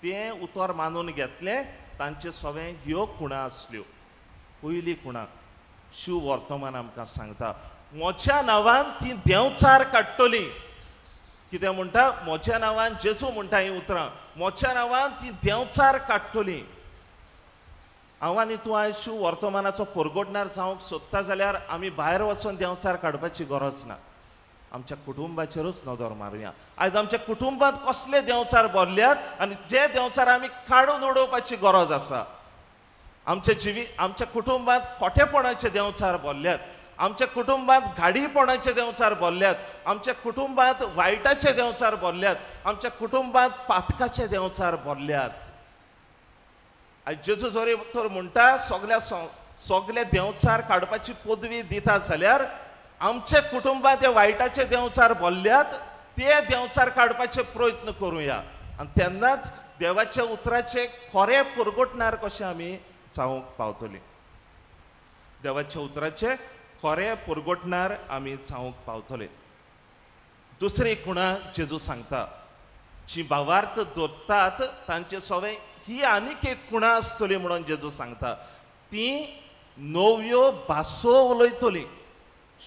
तें उतर मानून घेतलें तांचे सवें ह्यो खुणा आसल्यो. पयली खुणा शिव वर्तमान आमकां सांगता, म्हज्या नांवान ती देंवचार काडटली. कितें म्हणटा? म्हज्या नांवान, जेजू म्हणटा हीं उतरां, म्हज्या नांवान ती देंवचार काडटली. हांव आनी तूं आयज शिव वर्तमानाचो परगटणार जावंक सोदता जाल्यार आमी भायर वचून देंवचार काडपाची गरज ना. आमच्या कुटुंबाचेरूच नदर मारुया. आयज आमच्या कुटुंबांत कसले देंवचार भरल्यात आनी जे देंवचार आमी काडून उडोवपाची गरज आसा. आमच्या कुटुंबांत खोटेपणाचे देंवचार भरल्यात, आमच्या कुटुंबांत घाडीपणाचे देंवचार भरल्यात, आमच्या कुटुंबांत वायटाचे देंवचार भरल्यात, आमच्या कुटुंबांत पातकाचे देंवचार भरल्यात. आयज जेजू जरी तर म्हणटा सगल्या देंवचार काडपाची पदवी दिता जाल्यार आमच्या कुटुंबांत ते वायटाचे देंवचार भरल्यात ते देंवचार काडपाचे प्रयत्न करुया आनी तेन्नाच देवाच्या उतराचे खरें परगटणार कशें आमी जावंक पावतली. देवाच्या उतराचे खरें परगटणार आमी जावंक पावतले. दुसरी खुणा जेजू सांगता, जी भावार्थ दवरतात तांचे सवें ही आनीक एक खुणा आसतली म्हणून जेजू सांगता, ती नव्यो भासो उलयतली.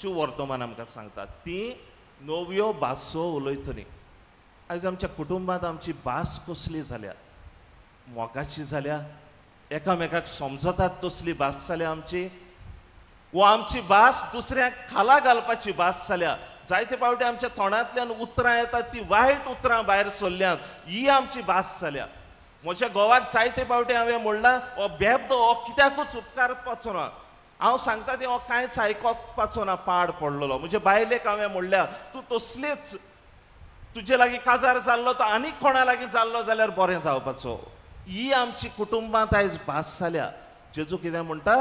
शिव वर्तमान आमकां सांगता ती नव्यो भासो उलयतली. आयज आमच्या कुटुंबांत आमची भास कसली जाल्या? मोगाची जाल्या, एकामेकाक समजतात तसली भास जाल्या आमची, वो आमची भास दुसऱ्यांक खाला घालपाची भास जाल्या. जायते फावटी आमच्या तोंडांतल्यान उतरां येतात ती वायट उतरां भायर सरल्यांत, ही आमची भास जाल्या. म्हज्या घोवाक जायते फावटी हांवें म्हणलां, हो बेबदो, हो कित्याकूच उपकारपाचो ना, हांव सांगता तें हो कांयच आयकोपाचो ना, पाड पडलेलो. म्हजे बायलेक हांवें म्हणल्या, तूं तसलीच, तुजे लागीं काजार जाल्लो तो आनीक कोणा लागीं जाल्लो जाल्यार बरें जावपाचो. ही आमची कुटुंबांत आयज भास जाल्या. जेजू कितें म्हणटा?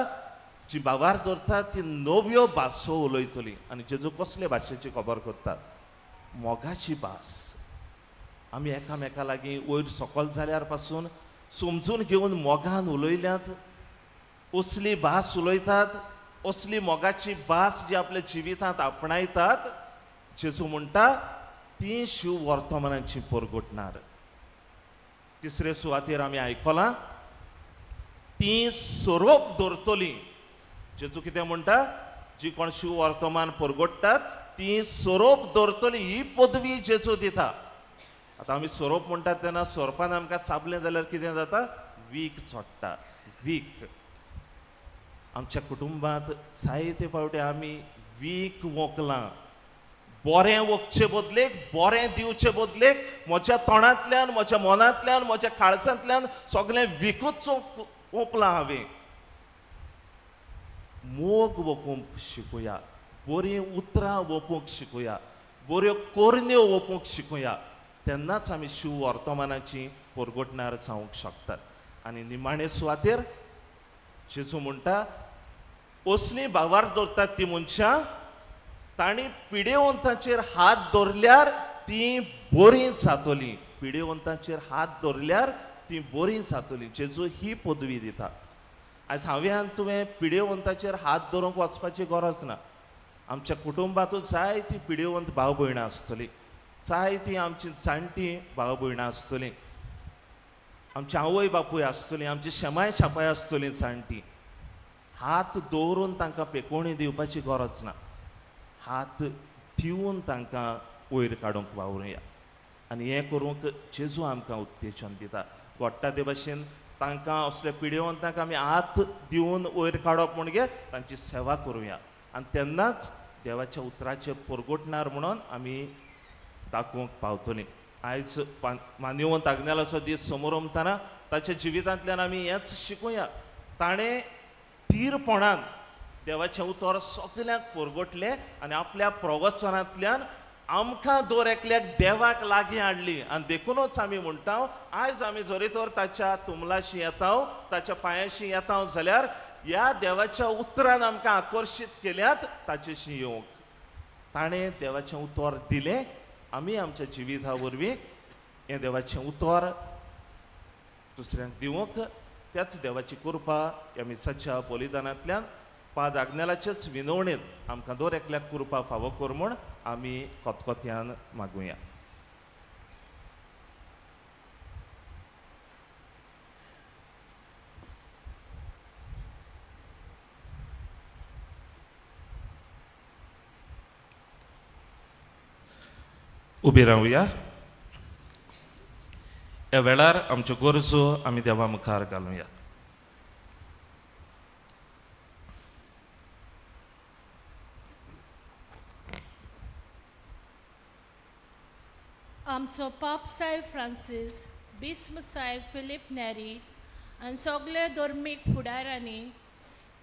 जी भावार दवरता ती नव्यो भासो उलयतली. आनी जेजू कसले भाशेची खबर करता? मोगाची भास. आमी एकामेका लागीं वयर सकल जाल्यार पासून समजून घेवन मोगान उलयल्यात, असली भास उलयतात, असली मोगाची भास जी आपल्या जिवितांत आपणायतात, जेजू म्हणटा ती शिव वर्तमानाची परगटणार. तिसरे सुवातेर आमी आयकलां ती सोरोप दवरतली. जेजू कितें म्हणटा? जी कोण शिव वर्तमान परगट्टात ती सोरोप दवरतली, ही पदवी जेजू दिता. आतां आमी सोरोप म्हणटात तेन्ना सोरपान आमकां चाबलें जाल्यार कितें जाता? वीख चडटा, वीख. आमच्या कुटुंबांत जायते फावटी आमी वीख वोंकलां. बरें वखचे बदलेक, बरें दिवचे बदलेक म्हज्या तोंडांतल्यान, म्हज्या मनांतल्यान, म्हज्या काळजांतल्यान सगळें विकूच ओंपलां हांवें. मोग वोपूंक शिकुया, बरीं उतरां वोपूंक शिकुया, बऱ्यो कोरण्यो वोपूंक शिकुया, तेन्नाच आमी शिव वर्तमानाची परगटणार जावंक शकतात. आनी निमाणे सुवातेर जेजू म्हणटा असली भावार दवरतात ती मनशां तांणी पिडेवंताचेर हात दवरल्यार ती बरीं जातलीं. पिडेवंताचेर हात दवरल्यार ती बरीं जातलीं. जेजू ही पदवी दिता. आयज हांवें आनी तुवें पिडेवंताचेर हात दवरूंक वचपाची गरज ना. आमच्या कुटुंबांतूच जायतीं पिडेवंत भाव भयणां आसतलीं, जायतीं आमची जाणटीं भाव भयणां आसतलीं, आमची आवय बापूय आसतलीं, आमची शेमाय शापाय आसतलीं जाणटीं. हात दवरून तांकां पेकोवणी दिवपाची गरज ना. हात दिवन तांकां वयर काडूंक वावरुया. आनी हें करूंक जेजू आमकां उत्तेजन दिता. घडटा ते भाशेन तांकां असले पिडेवंतांक आमी हात दिवन वयर काडप म्हणजे तांची सेवा करुया आनी तेन्नाच देवाच्या उतराचें परगटणार म्हणून आमी दाखोवंक पावतलीं. आयज मान्यवंत आग्नेलाचो दीस समोर उमतना ताच्या जिवितांतल्यान आमी हेंच शिकुया. ताणें धीरपणान देवाचें उतर सगल्यांक परगटलें आनी आपल्या प्रवचनांतल्यान आमकां दर एकल्याक देवाक लागीं हाडली. आनी देखुनूच आमी म्हणटा आयज आमी जरी तर ताच्या तुमलाशी येता, ताच्या पांयाशी येता जाल्यार ह्या देवाच्या उतरान आमकां आकर्शीत केल्यात ताचेशी येवंक. ताणें देवाचें उतर दिलें, आमी आमच्या जिविता वरवीं हें देवाचें उतर दुसऱ्यांक दिवंक त्याच देवाची कृपा ह्या मिसाच्या बलिदानांतल्यान पाद आग्नेलाचेच विनवणेंत आमकां दर एकल्याक कृपा फावो कर म्हूण आमी खतखत्यान मागुया. उबी रावया. ह्या वेळार आमच्यो गरजो आमी देवा मुखार घालुया. आमचो पाप साहेब फ्रांसीस, बिस्म साहेब फिलीप नेरी आनी सगळे धर्मीक फुडाऱ्यांनी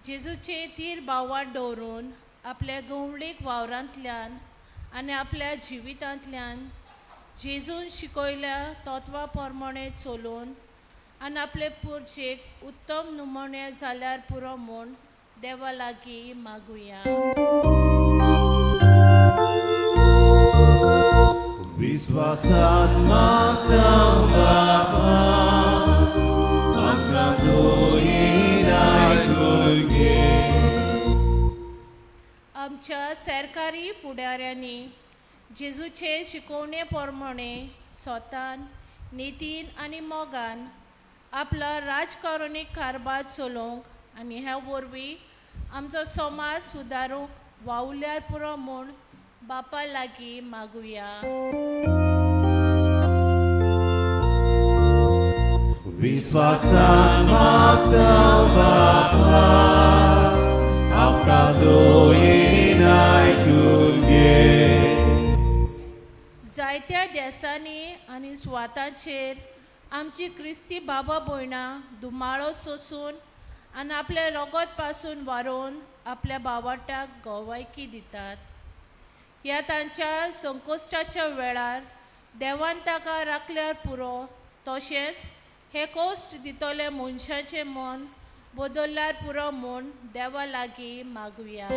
जेजूचे तीर भावार दवरून आपल्या गवळीक वावरांतल्यान आनी आपल्या जिवितांतल्यान जेजून शिकयल्या तत्वा प्रमाणे चलून आनी आपले पुर्जेक उत्तम नमुने जाल्यार पुरो म्हूण देवा लागीं मागुया. विश्वासान मागता बापा आमकां दोयी आयकून घे. आमच्या सरकारी फुडाऱ्यांनी जेजूचे शिकवणे प्रमाणे स्वतान नितीन आनी मोगान आपलो राजकारणी कारभार चलोवंक आनी ह्या वरवीं आमचो समाज सुदारूंक वावुरल्यार पुरो म्हूण बापा लागीं मागुया. विश्वासान मागता बापा आमकां दोयी आयकून घे. जायत्या देसांनी आनी सुवातांचेर आमची क्रिस्ती बाबा भयणां धुमाळो सोसून आनी आपले रगत पासून वारोवन आपल्या बावाटाक गवायकी दितात. ह्या तांच्या संकश्टाच्या वेळार देवान ताका राखल्यार पुरो, तशेंच हे कश्ट दितले मनशाचें मन बदलल्यार पुरो म्हूण देवा लागीं मागुया.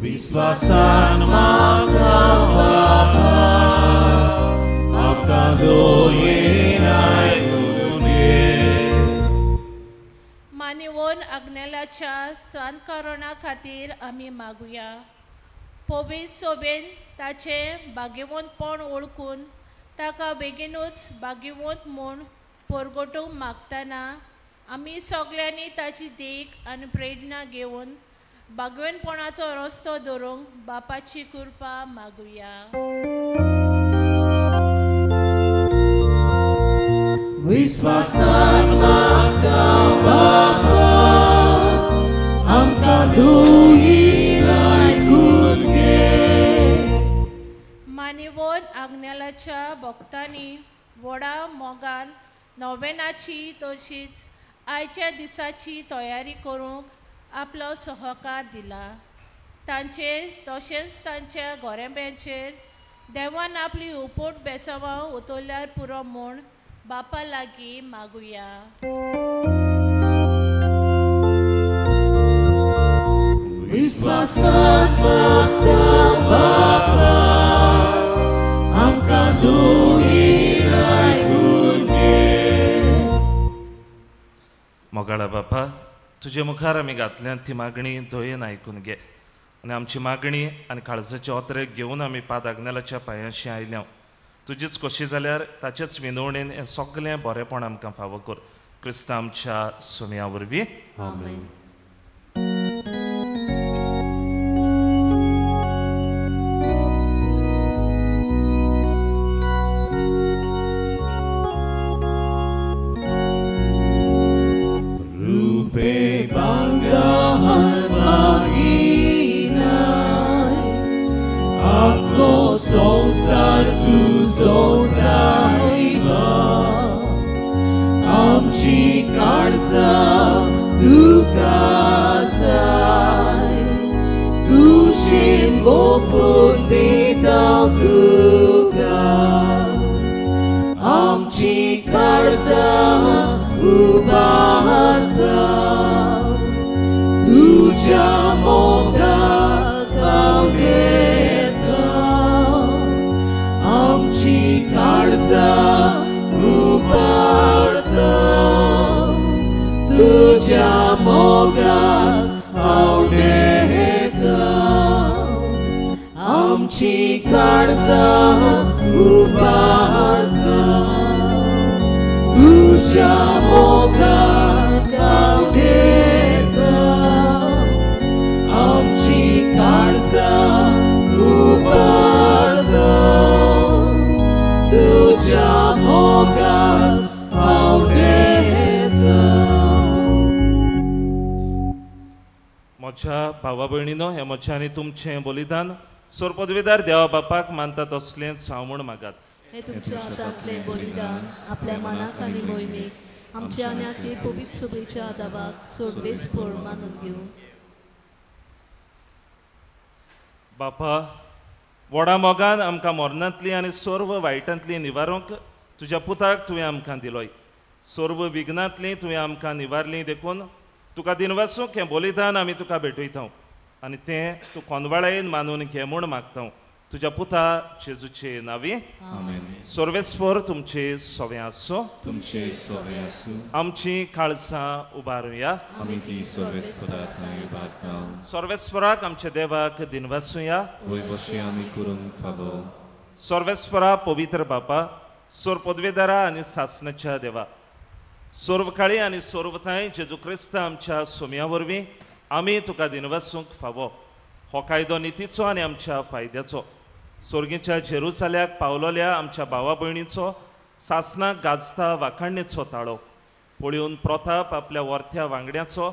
विश्वासान मागता बापा आमकां दोयी आयकून घे. मानिवन आग्नेलाच्या सांतकारणा खातीर आमी मागुया. पवित्र सोबेन ताचें भाग्यवंतपण वळखून ताका बेगीनूच भाग्यवंत म्हूण परगटूंक मागतना आमी सगल्यांनी ताची देख आनी प्रेरणा घेवन भाग्यवंतपणाचो रस्तो धरूंक बापाची कृपा मागुया. विश्वासान मागता बापा आमकां दोयी आयकून घे. मानिवन आग्नेलाच्या भक्तांनी व्हडा मोगान नोवेनाची तशीच आयच्या दिसाची तयारी करूंक आपलो सहकार दिला. तांचेर तशेंच तांच्या गोरेंब्यांचेर देवान आपली उपोट बेसांवां उतरल्यार पुरो म्हूण बापा लागीं मागुया. विश्वासान मागता बापा आमकां दुयेन आयकून घे. मोगाळा बापा, तुजे मुखार आमी घातल्यात ती मागणी दयेन आयकून घे आनी आमची मागणी आनी काळजाचे ओतरे घेवन आमी पाद आग्नेलाच्या पांयांशी आयल्या. तुजीच खोशी जाल्यार ताचेच विनवणेन हें सगळें बरेंपण आमकां फावो कर. क्रिस्ता आमच्या सुम्या वरवीं. आमेन. संसार तुजो सायबा आमची काळजां तुका जाय कुशीन ओपून दिता तुका आमची काळजां उबारता तुज्या मोगाक पावयता आमची काळजां उबारता तुज्या मोगाक पावयता आमची काळजां उबारता तुज्या मोगाक पावयता आमची काळजां उबारता तुज्या मोगाक पावयता. म्हज्या भावा भयणीनो, हें म्हजें आनी तुमचें बलिदान सोरपदवीदार देवा बापाक मानता तसलेंच हांव म्हूण मागात. हें तुमच्या हातांतलें बलिदान आपल्या मनाक आनी मोहिमेक आमच्या आनी आखे पवित्र सभेच्या दावाक सोडवेसपण मानून घेवं. बापा, व्हडा मोगान आमकां मरणांतली आनी सर्व वायटांतली निवारूंक तुज्या पुताक तुवें आमकां दिलोय. सर्व विघ्नांतली तुवें आमकां निवारली देखून तुका दिनवासूंक हें बलिदान आमी तुका भेटयता आनी तें तूं कोनवाळायेन मानून घे म्हूण मागता. तुज्या पुता जेजूचे नांवी. सर्वेस्पर तुमचे सोवे आसूं. तुमचे सोवे आसूं. आमची काळजां उबारुया. आमी ती सर्वेस्परा थंय उबारता. सर्वेस्पराक आमच्या देवाक दिनवासुया. वयवशी आमी करूंक फावो. सर्वेस्परा पवित्र बापा, सोर पदवेदारा आनी सासणाच्या देवा, सर्वकाळी आनी सर्वथांय जेजू क्रिस्त आमच्या सोम्या वरवीं आमी तुका दिनवासूंक फावो. हो कायदो नितीचो आनी आमच्या फायद्याचो. सोर्गीच्या जेरुसाल्याक पावलोल्या आमच्या भावा भयणीचो सासणाक गाजता वाखाणणेचो ताळो पळोवन प्रताप आपल्या वरत्या वांगड्याचो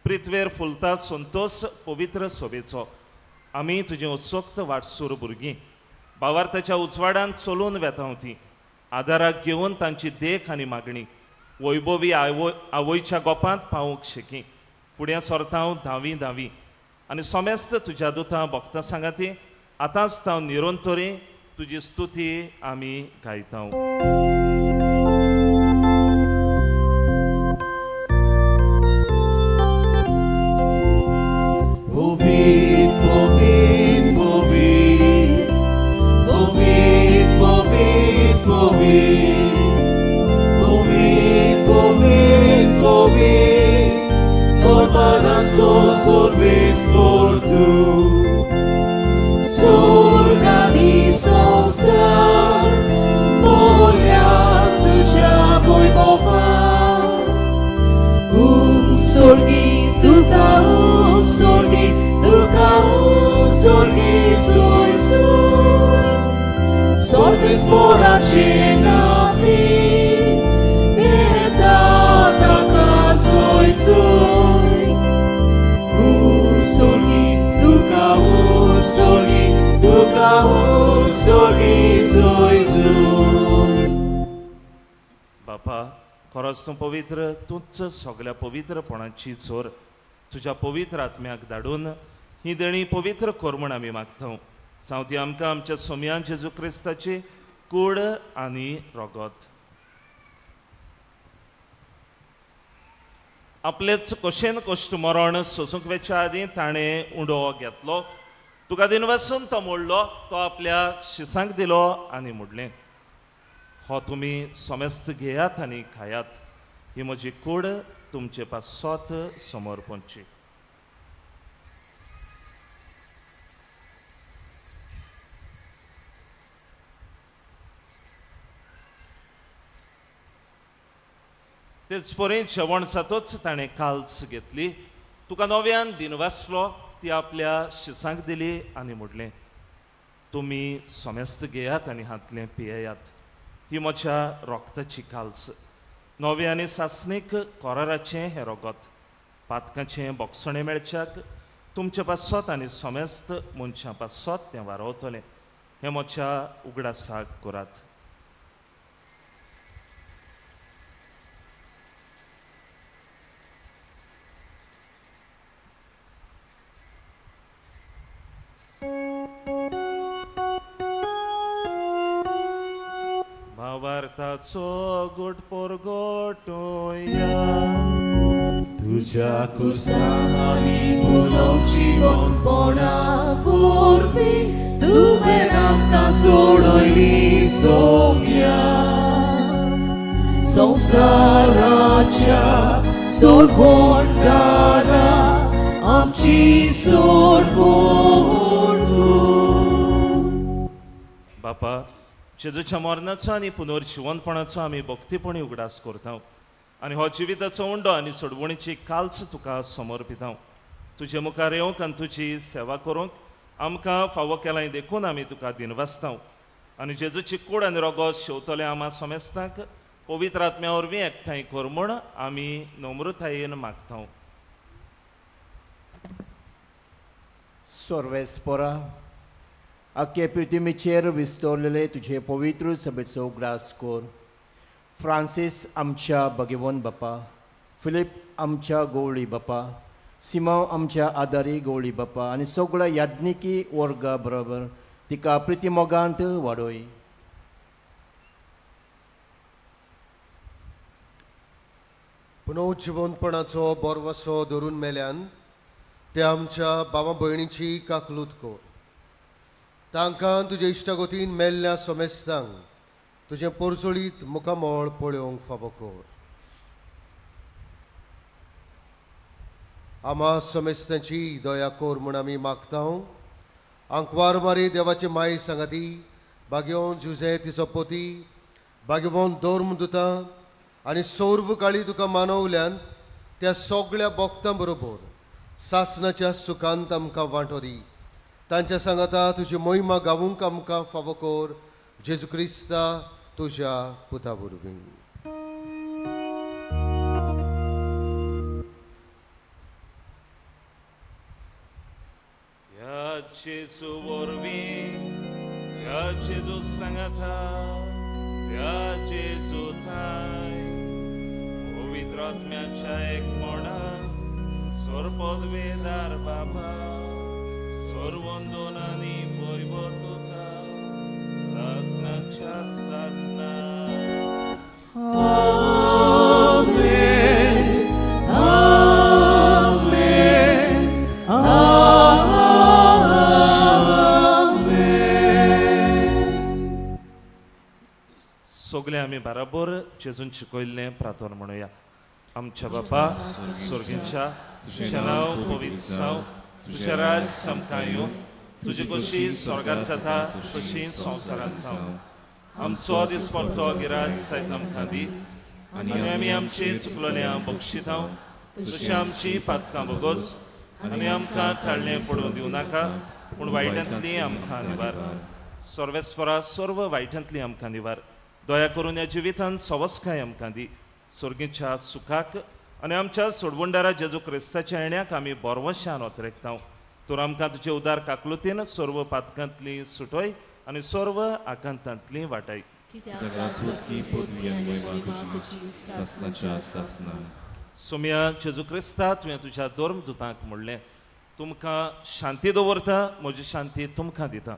प्रिथवेर फुलता संतोष पवित्र सोबेचो. आमी तुजी उत्सुक्त वाटसूर भुरगीं भावार्थाच्या उजवाडान चलून वेता ती आदाराक घेवन तांची देख आनी मागणी वैभवी आवयच्या गोपांत पावूंक शेकी. फुडें सरता धावी धावी आनी समेस्त तुज्या दुतां भक्तां सांगाती आतांच तांव निरंतरी तुजी स्तुती आमी गायता. बापा, खरोच तूं पवित्र, तूंच सगळ्या पवित्रपणाची जोर. तुज्या पवित्र आत्म्याक धाडून ही देणी पवित्र कर म्हूण आमी मागता. जावं ती आमकां आमच्या सोमयान जेजू क्रिस्ताची कूड आनी रगत. आपलेच कशेन कश्ट मरण सोसूंक वेच्या आदीं ताणें उंडो घेतलो, तुका दिनवासून तो मोडलो, तो आपल्या शिसांक दिलो आनी म्हणलें, हो तुमी समेस्त घेयात आनी खायात, ही म्हजी कूड तुमचे पासत समर्पणची. तेच परी जेवण जातच ताणें काल्स घेतली, तुका नव्यान दिनवासलो, ती आपल्या शिसांक दिली आनी म्हणलें, तुमी समेस्त घेयात आनी हांतलें पियेयात, ही म्हज्या रोगताची काल्स, नवें आनी सासणीक कराराचें हें रोगत, पातकाचें बोगसणें मेळच्याक तुमचे पासत आनी समेस्त मनशां पासत तें वारवतलें, हें म्हज्या उगडासाक करात. भावार्थाचो गोट पोरगोटोया तुझ्या कुर्सांनी बोलोवची वनपणा वरवीं तुवें आमकां सोडयली सोम्या संवसाराच्या सोडवणदारा आमची सोडवण कर. बापा, जेजूच्या मरणाचो आनी पुनर्जिवनपणाचो आमी भक्तीपणी उगडास करता आनी हो जिविताचो उंडो आनी सोडवणीची काल्स तुका समर्पिता. तुजे मुखार येवंक आनी तुजी सेवा करूंक आमकां फावो केलां देखून आमी तुका दिनवासता आनी जेजूची कूड आनी रोगोत शेवतले आमा समेस्तांक पवित्र आत्म्या वरवीं एकठांय कर म्हूण आमी नम्रतायेन मागता. सर्वेस्परा, आख्खे पृथ्वीचेर विस्तरलेले तुझे पवित्र सभेचो उगडास कर. फ्रांसीस आमच्या भगवंत बापा, फिलीप आमच्या गवळी बापा, सिमांव आमच्या आदारी गवळी बापा आनी सगळ्या याज्ञिकी वर्गा बरोबर तिका प्रितीमोगांत वाडोय. पुनर्जिवनपणाचो बोरवसो धरून मेल्यान ते आमच्या बाबा भयणीची काकलूत कर. तांकां तुजे इश्टागतीन मेल्ल्या समेस्तांक तुजें पोरजोळीत मुखामळ पळोवंक फावो कर. आमा समेस्तांची दया कर म्हूण आमी मागता. आंकवार मारी देवाची माय सांगाती, भाग्यवंत जुझे तिचो पोती, भाग्यवंत धर्म दुता आनी सर्व काळी तुका मानवल्यान त्या सगळ्या भक्तां बरोबर सासनाच्या सुखांत आमकां वांटो दी. तांच्या सांगाता तुजी मोहिमा गावूंक आमकां फावो कर, जेजू क्रिस्ता तुज्या पुता वरवीं. त्या जेजू वरवीं, त्या जेजू सांगाता, त्या जेजू थाय पवित्र आत्म्याच्या एकपणान सर्वपदवेदार बाबा सर्वंदन आनी वैभव तुका सासनाच्या सासना. आमेन, आमेन, आमेन. सगळे आमी बराबर जेजून शिकयल्लें प्रार्थना म्हणुया. आमच्या बापा स्वर्गींच्या, तुजें नांव पवित्र जावं, तुजें राज आमकां येवं, तुजी कशी स्वर्गार जाता तशी संवसारांत जावं. आमचो दिसपट्टो गिराज आयज आमकां दी आनी आमी आमची चुकलोल्या बक्षितांव तशी आमची पातकां बोगोस आनी आमकां थाळणें पडूं दिवं नाका, पूण वायटांतली आमकां निवार. सर्वेस्परा सर्व वायटांतली आमकां निवार. दया करून ह्या जिवितांत सवस्काय आमकां दी. स्वर्गीच्या सुखाक आनी आमच्या सोडवणदारा जेजू क्रिस्ताच्या येण्याक आमी बोरवशान ओतरेकता. तर आमकां तुजे उदार काकलुतीन सर्व पातकांतली सुटय आनी सर्व आकांतांतली वाटाय. सोम्या जेजू क्रिस्ता, तुवें तुज्या धर्मदुतांक म्हणलें, तुमकां शांती दवरता, म्हजी शांती तुमकां दिता.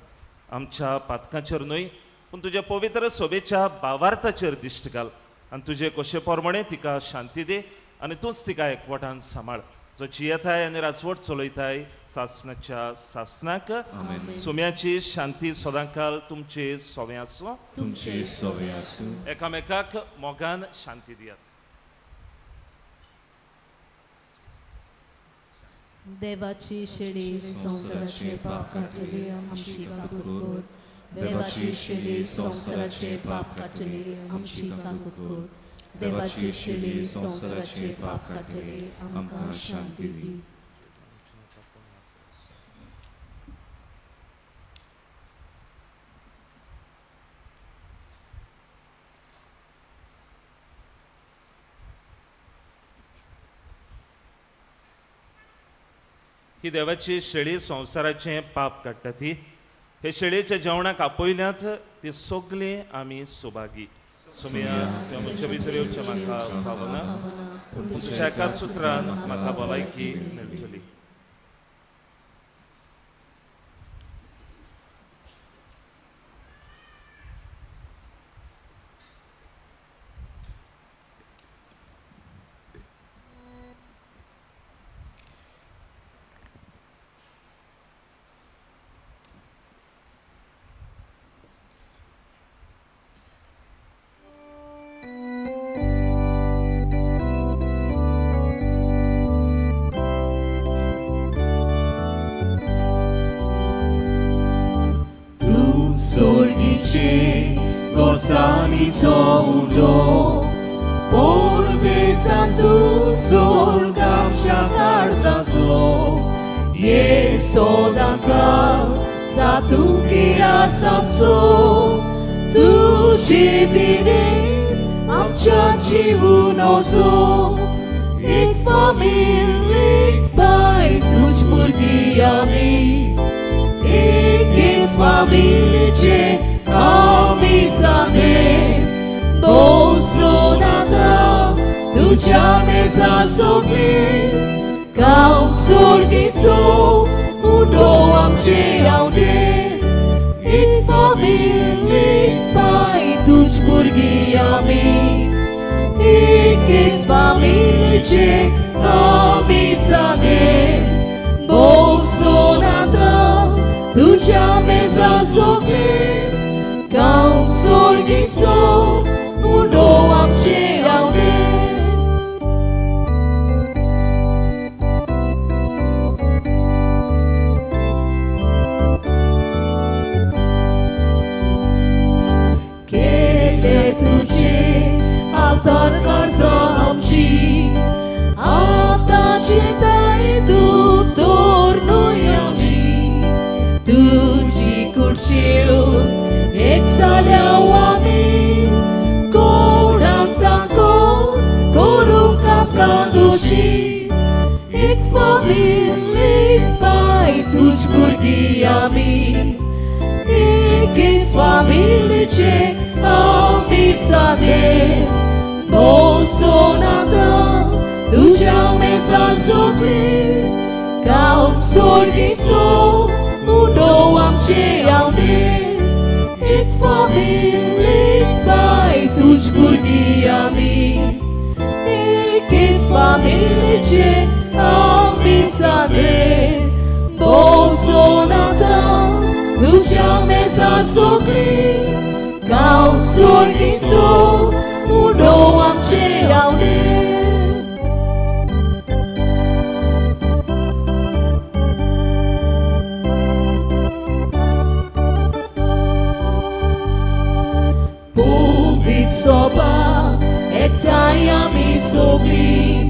आमच्या पातकांचेर न्हय पूण तुज्या पवित्र सोबेच्या भावार्थाचेर दिश्ट घाल आनी तुजे कशे प्रमाणे तिका शांती दी आनी तूंच तिका एकवटान सांबाळ जो जियेताय आनी राजवट चलयताय सासणाच्या सासणाक. सुम्याची शांती सदांकाल तुमचे सोवे आसूं. तुमचे सोवे आसूं. एकामेकाक मोगान शांती दियात. देवाची शेळी संवसाराचे पाप काडटली आमची काकूत कर. देवाची शेळी संवसाराचे पाप काडटली आमची काकूत कर. देवाची शेळी संवसाराचे पाप काडटली आमकां शांती दी. ही देवाची शेळी संवसाराचें पाप काडटा ती हे शेळयेच्या जेवणाक आपयल्यात ती सगळीं आमी सुभागी. सुमया तुवें म्हजे भितर येवचें म्हाका फावना पूण तुज्या एकाच उतरान म्हाका भलायकी मेळटली. गोरसाणीचो उंडो परदेसान तूं सोर्ग आमच्या काळजाचो ये सदांकाळ सातुगेर आमचो तुजे विणें आमच्या जिवून वचो. एक फामील एक पाय तुज भुरगीं आमी एकेच फामिलीचे आमी सादे बोसोनाता तुज्या मेजा सोगली गांव सोर्गीचो उंडो आमचे आवडे. एक फामील एक पाय तुज भुरगीं आमी एकेच फामिलीचे आमी सादे बोसोनाता तुज्या मेजा सोगली गांव सोर्गीचो उंडो आमचे आवडे. केले तुजे आल्तार काळजां आमची आतांचे ताई तूं दवर न्हय आमची तुजी कुडशीवन एक जाल्या आमी कोणाक दाखोवन करूंक आमकां दोशी. एक फामील एक पाय तुज भुरगीं आमी एकेच फामिलीचे आमी सादे बोसोनाता तुज्या मेजा सोगली गांव सोर्गीचो उंडो आमचे आवडे. एक फामील एक पाय तुज भुरगीं आमी एकेच फामिलीचे आमी सादे बोसोनाता तुज्या मेजा सोगली गांव सोर्गीचो उंडो आमचे आवडे. सोबा एकठांय आमी सोगली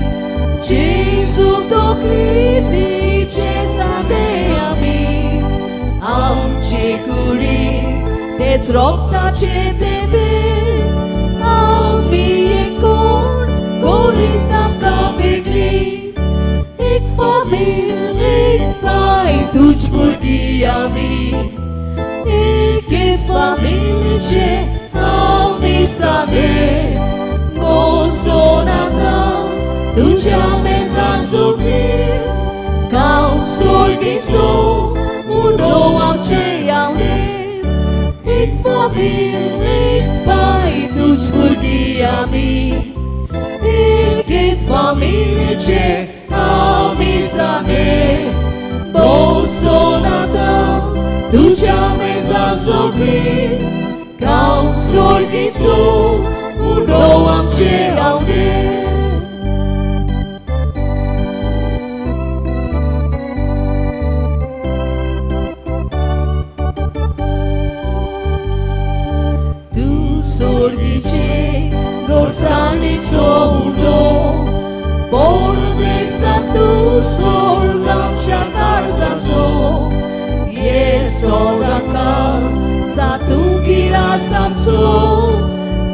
जेजू तकली तिचे सादे आमी आमचे कुडी तेच रोगताचे तेंपे आमी एकूण करीत आमकां वेगळी. एक फामील एक पाय तुज भुरगीं आमी एकेच फामिलीचे आमी सादे बोसोनाता तुज्या मेजा सोगली गांव सोर्गीचो उंडो आमचे आवडे. फामिलीचे आमी सादे बोसोन आतां तुज्या मेजा सोगली खावंक सोर्गीचो उडो आमचे आवडे. तूं सोर्गीचे गोडसाणीचो उडो पोरदेसा तूं सोर्ग आमच्या काळजाचो ये सदांकाळ सा तूं गिरासाचो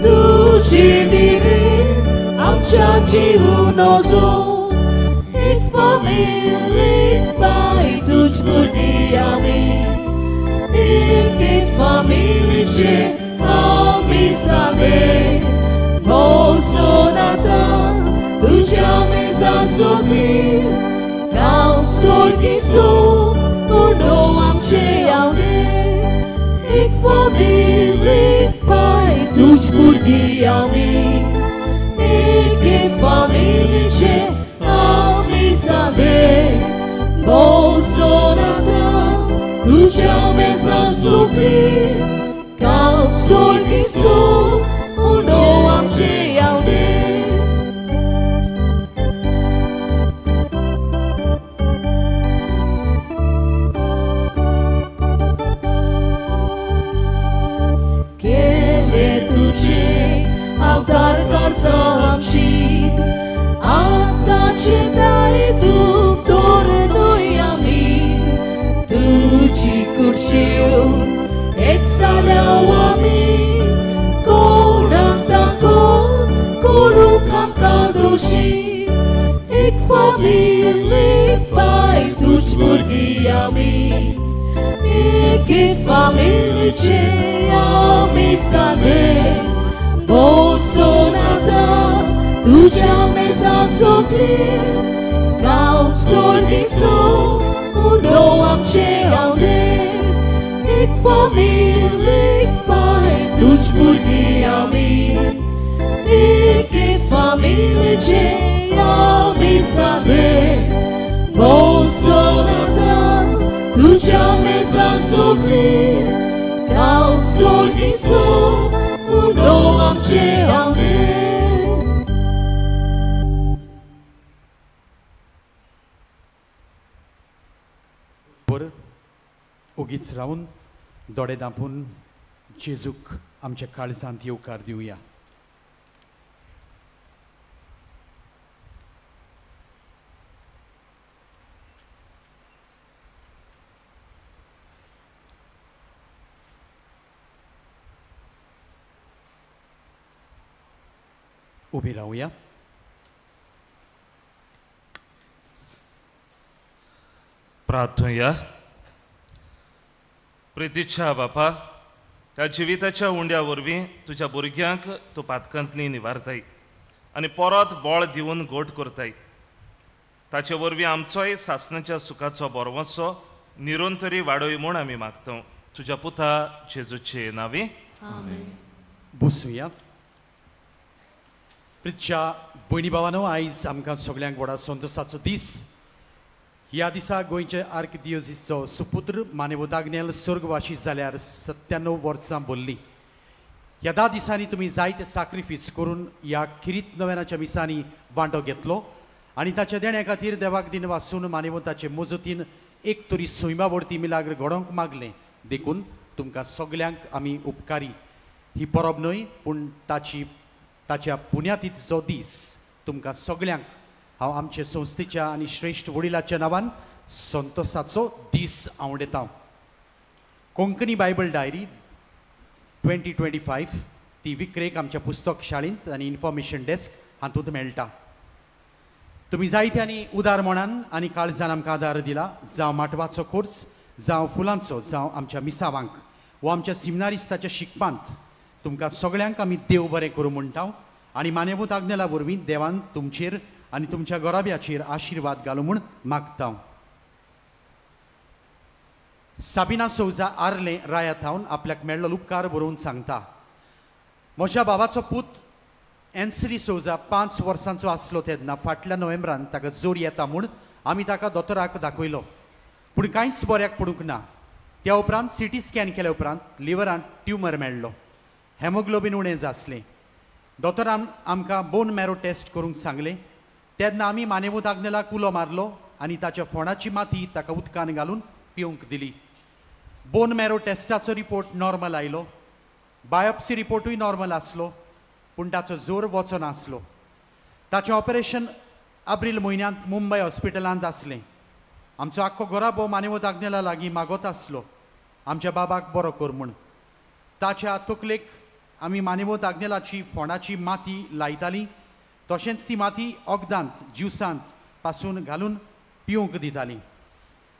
तुजी विरीत आमच्या जिवनाचो एक फामिलीक पाय तुज भुरगीं आमी एकेच फामिलीचे आमी सादे बोसोन आतां तुज्या मेजा सोगली खावंक सोर्गीचो उडो आमचे आवडे एक फामिलीक पाय तुज भुरगीं आमी एकेच फामिलीचे आमी सादे बोसोन आतां तुज्या मेजा सोगली खावंक सोर्गीचो उडो आमचे आवडे. केले तुझे अवतार काळजा आमची आतांचे दाय तूं तोर न्हय आमी तुजी कुडशीव एक जाल्याव आमी कोणाक दाखोवन करूंक आमकां जोशी एक फामिलीक पाय तुज भुरगीं आमी एकेच फामिलीचे आमी सादे बोसोन आतां तुज्या मेजा सोगली खावंक सोर्गीचो उडो आमचे आवडे एक फामिलीक पाय तुज भुरगीं आमी एकेच फामिलीचे आमी सादे बोसोन आतां तुज्या मेजा सोगली खावंक सोर्गीचो उडो आमचे आवडे. बरोबर ओगीच रावन दोळे दांपून जेजूक आमच्या काळजांत येवकार दिवया. उबी रावया. प्रार्थुया. प्रितीच्या बापा, ह्या जिविताच्या उंड्या वरवीं तुज्या भुरग्यांक तूं पातकांतली निवारताय आनी परत बळ दिवन गोट करताय. ताचे वरवीं आमचोय सासणाच्या सुखाचो बरवसो निरंतरी वाडोय म्हूण आमी मागता तुज्या पुता जेजूचे नांवी. बसुया. प्रितच्या भयणी भावानो, आयज आमकां सगल्यांक व्हडा संतोसाचो दीस. ह्या दिसा गोंयचे आर्कदियोजीचो सुपुत्र मानेवत आग्नेल स्वर्गवाशी जाल्यार 97 वर्सां भरलीं. ह्या 10 दिसांनी तुमी जायते साक्रिफीस करून ह्या किरीत नव्यानाच्या मिसांनी वांटो घेतलो आनी ताच्या देण्या खातीर देवाक दिन वासून मानेवताचे मजतीन एक तरी सैमा वरती मिलाग्र घडोवंक मागलें. देखून तुमकां सगल्यांक आमी उपकारी. ही परब न्हय पूण ताच्या पुण्यातीचो दीस तुमकां सगल्यांक हांव आमचे संस्थेच्या आनी श्रेश्ठ वडिलाच्या नांवान संतोसाचो दीस आवडेता. कोंकणी बायबल डायरी 2025 ती विक्रेक आमच्या पुस्तक शाळेंत आनी इन्फॉर्मेशन डेस्क हातूंत मेळटा. तुमी जायत्यांनी उदार मनान आनी काळजान आमकां आदार दिला, जावं माटवाचो खर्च, जावं फुलांचो, जावं आमच्या मिसावांक वो आमच्या सिमनारिस्ताच्या शिकपांत. तुमकां सगळ्यांक आमी देव बरें करूं म्हणटा आनी मानेवत आग्नेला वरवीं देवान तुमचेर आनी तुमच्या घराब्याचेर आशिर्वाद घालूं म्हूण मागता. साबिना सौजा आर्ले राया थावन आपल्याक मेळ्ळो उपकार बरोवन सांगता, म्हज्या बाबाचो पूत एन्सरी सोजा 5 वर्सांचो आसलो तेन्ना फाटल्या नोव्हेंबरान ताका जोर येता म्हूण आमी ताका दोतोराक दाखयलो, पूण कांयच बऱ्याक पडूंक ना. त्या उपरांत सीटी स्कॅन केल्या उपरांत लिवरांत ट्युमर मेळ्ळो, हेमोग्लोबीन उणें आसलें. दोतोरान आमकां बोन मॅरो टेस्ट करूंक सांगलें. तेन्ना आमी मानेवत आग्नेलाक उलो मारलो आनी ताच्या फोंडाची माती ताका उदकान घालून पिवंक दिली. बोन मॅरो टेस्टाचो रिपोर्ट नॉर्मल आयलो, बायोप्सी रिपोर्टूय नॉर्मल आसलो, पूण ताचो जोर वचनासलो. ताचें ऑपरेशन एप्रील म्हयन्यांत मुंबय हॉस्पिटलांत आसलें. आमचो आख्खो घराबो मानेवत आग्नेला लागीं मागत आसलो आमच्या बाबाक बरो कर म्हूण. ताच्या तकलेक आमी मानेवत आग्नेलाची फोंडाची माती लायताली, तशेंच ती माती वखदांत ज्युसांत पासून घालून पिवंक दिताली.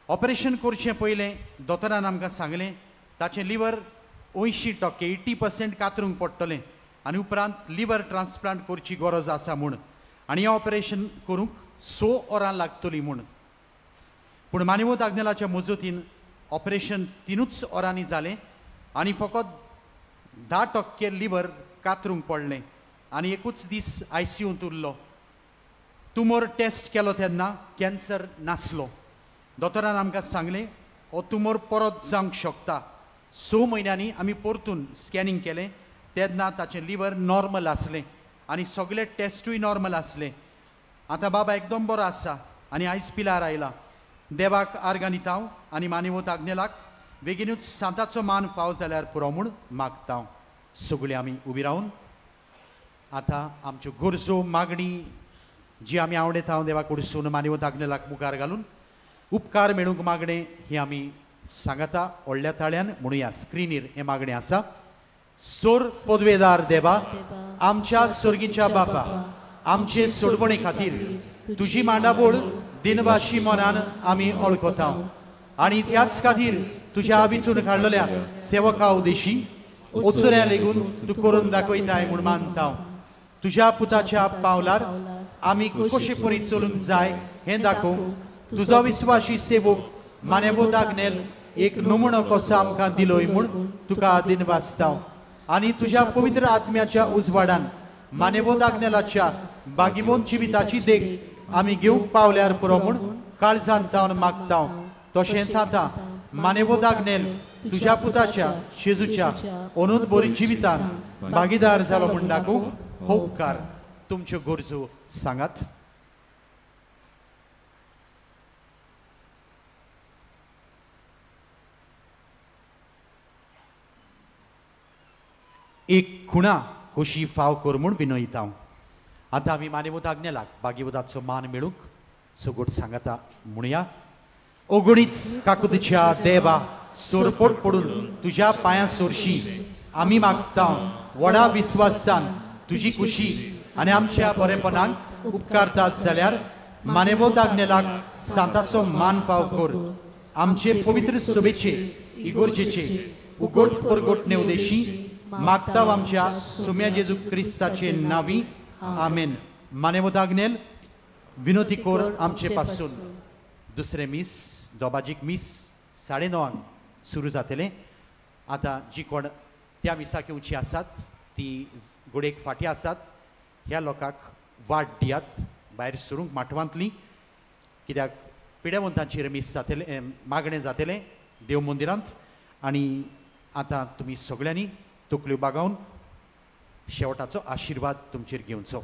ऑपरेशन करचें पयलें दोतोरान आमकां सांगलें ताचें लिवर 80% 80% कातरूंक पडटलें आनी उपरांत लिवर ट्रान्सप्लांट करची गरज आसा म्हूण, आनी हें ऑपरेशन करूंक 6 वरां लागतलीं म्हूण. पूण मानेवत आग्नेलाच्या मजतीन ऑपरेशन 3 वरांनी जालें आनी फकत 10% लिवर कातरूंक पडलें आनी एकूच दीस आयसीयूंत उरलो. तुमोर टेस्ट केलो तेन्ना कॅन्सर नासलो. दोतोरान आमकां सांगलें हो तुमोर परत जावंक शकता. 6 म्हयन्यांनी आमी परतून स्कॅनिंग केलें तेन्ना ताचें लिवर नॉर्मल आसलें आनी सगळे टेस्टूय नॉर्मल आसले. आतां बाबा एकदम बरो आसा आनी आयज पिलार आयला. देवाक आर्गां दिता आनी मानेवत आग्नेलाक बेगीनूच सांताचो मान फाव जाल्यार पुरो म्हूण मागता. सगळीं आमी उबी रावन आतां आमच्यो गरजो मागणी जी आमी आवडयता देवा कडसून मानेवत आग्नेलाक मुखार घालून उपकार मेळूंक मागणें ही आमी सांगता व्हडल्या ताळ्यान म्हणुया. स्क्रिनीर हें मागणें आसा. सोर पदवेदार देवा, आमच्या सोर्गीच्या बापा, आमचे सोडवणे खातीर तुजी मांडावळ दिनवाशी मनान आमी वळखता आनी त्याच खातीर तुज्या विचून काडलेल्या सेवका उदेशी ओचुऱ्या लेगून तूं करून दाखयताय म्हूण मानता. तुज्या पुताच्या पावलार आमी कशे परी चलूंक जाय हें दाखोवंक तुजो विस्वाशी सेवक मानेवत आग्नेल एक नमुनो कसो आमकां दिलोय म्हूण तुका दिनवासता. आनी तुज्या पवित्र आत्म्याच्या उजवाडान मानेवत आग्नेलाच्या बागिवोन जिविताची देख आमी घेवंक पावल्यार पुरो म्हूण काळजान जावन मागता. तशेंच आतां मानेवत आग्नेल तुज्या पुताच्या जेजूच्या अनूत बरी जिवितान भागीदार जालो म्हूण दाखोवंक हो उपकार. तुमच्यो गरजो सांगात. एक खुणा खोशी फाव कर म्हूण विनयता. आतां आमी मानेवत आग्नेलाक बागीवताचो मान मेळूंक सगोट सांगता म्हणुया. ओगणीच काकुतीच्या देवा, सोरपोट पडून तुज्या पांयां सोरशी आमी मागता. व्हडा विस्वासान तुजी खुशी आनी आमच्या बरेपणाक उपकारता जाल्यार मानेवत आग्नेलाक सांताचो मान फाव कर. आमचे पवित्र सभेचे इगोर्जेचे उगोट परगोटणे उदेशी मागता आमच्या सुम्या जेजू क्रिस्ताचे नावी. आमेन. मानेवत आग्नेल विनोती कोर आमचे पासून. दुसरें मीस दोबाजीक मीस 9:30 सुरू जातलें. आतां जी कोण त्या मिसाक येवची आसात ती गोडेक फाटीं आसात ह्या लोकांक वाट दियात भायर सरूंक माटवांतली, कित्याक पिडेवंतांचेर मीस जातलें, मागणें जातलें देव मंदिरांत. आनी आतां तुमी सगळ्यांनी तकल्यो बागावन शेवटाचो आशिर्वाद तुमचेर घेवचो.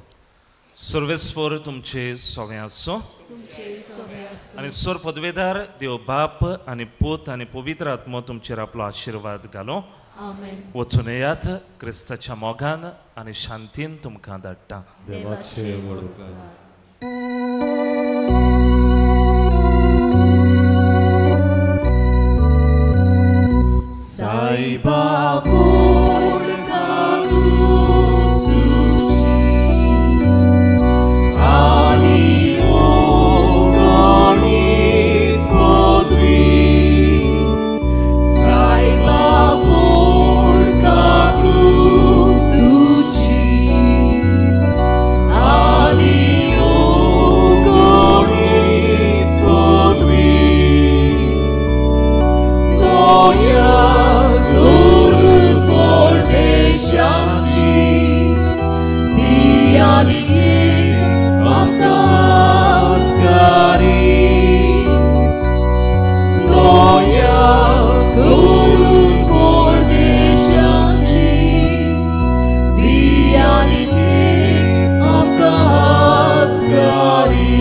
सर्वेस्पर तुमचे सगळे आसूं आनी सोर पदवेदार देव बाप आनी पूत आनी पवित्र आत्मो तुमचेर आपलो आशिर्वाद घालो. वचून येयात क्रिस्ताच्या मोगान आनी शांतीन तुमकां धाडटा. साईबा Yeah, Guru Pordeshanchi. रोजारी.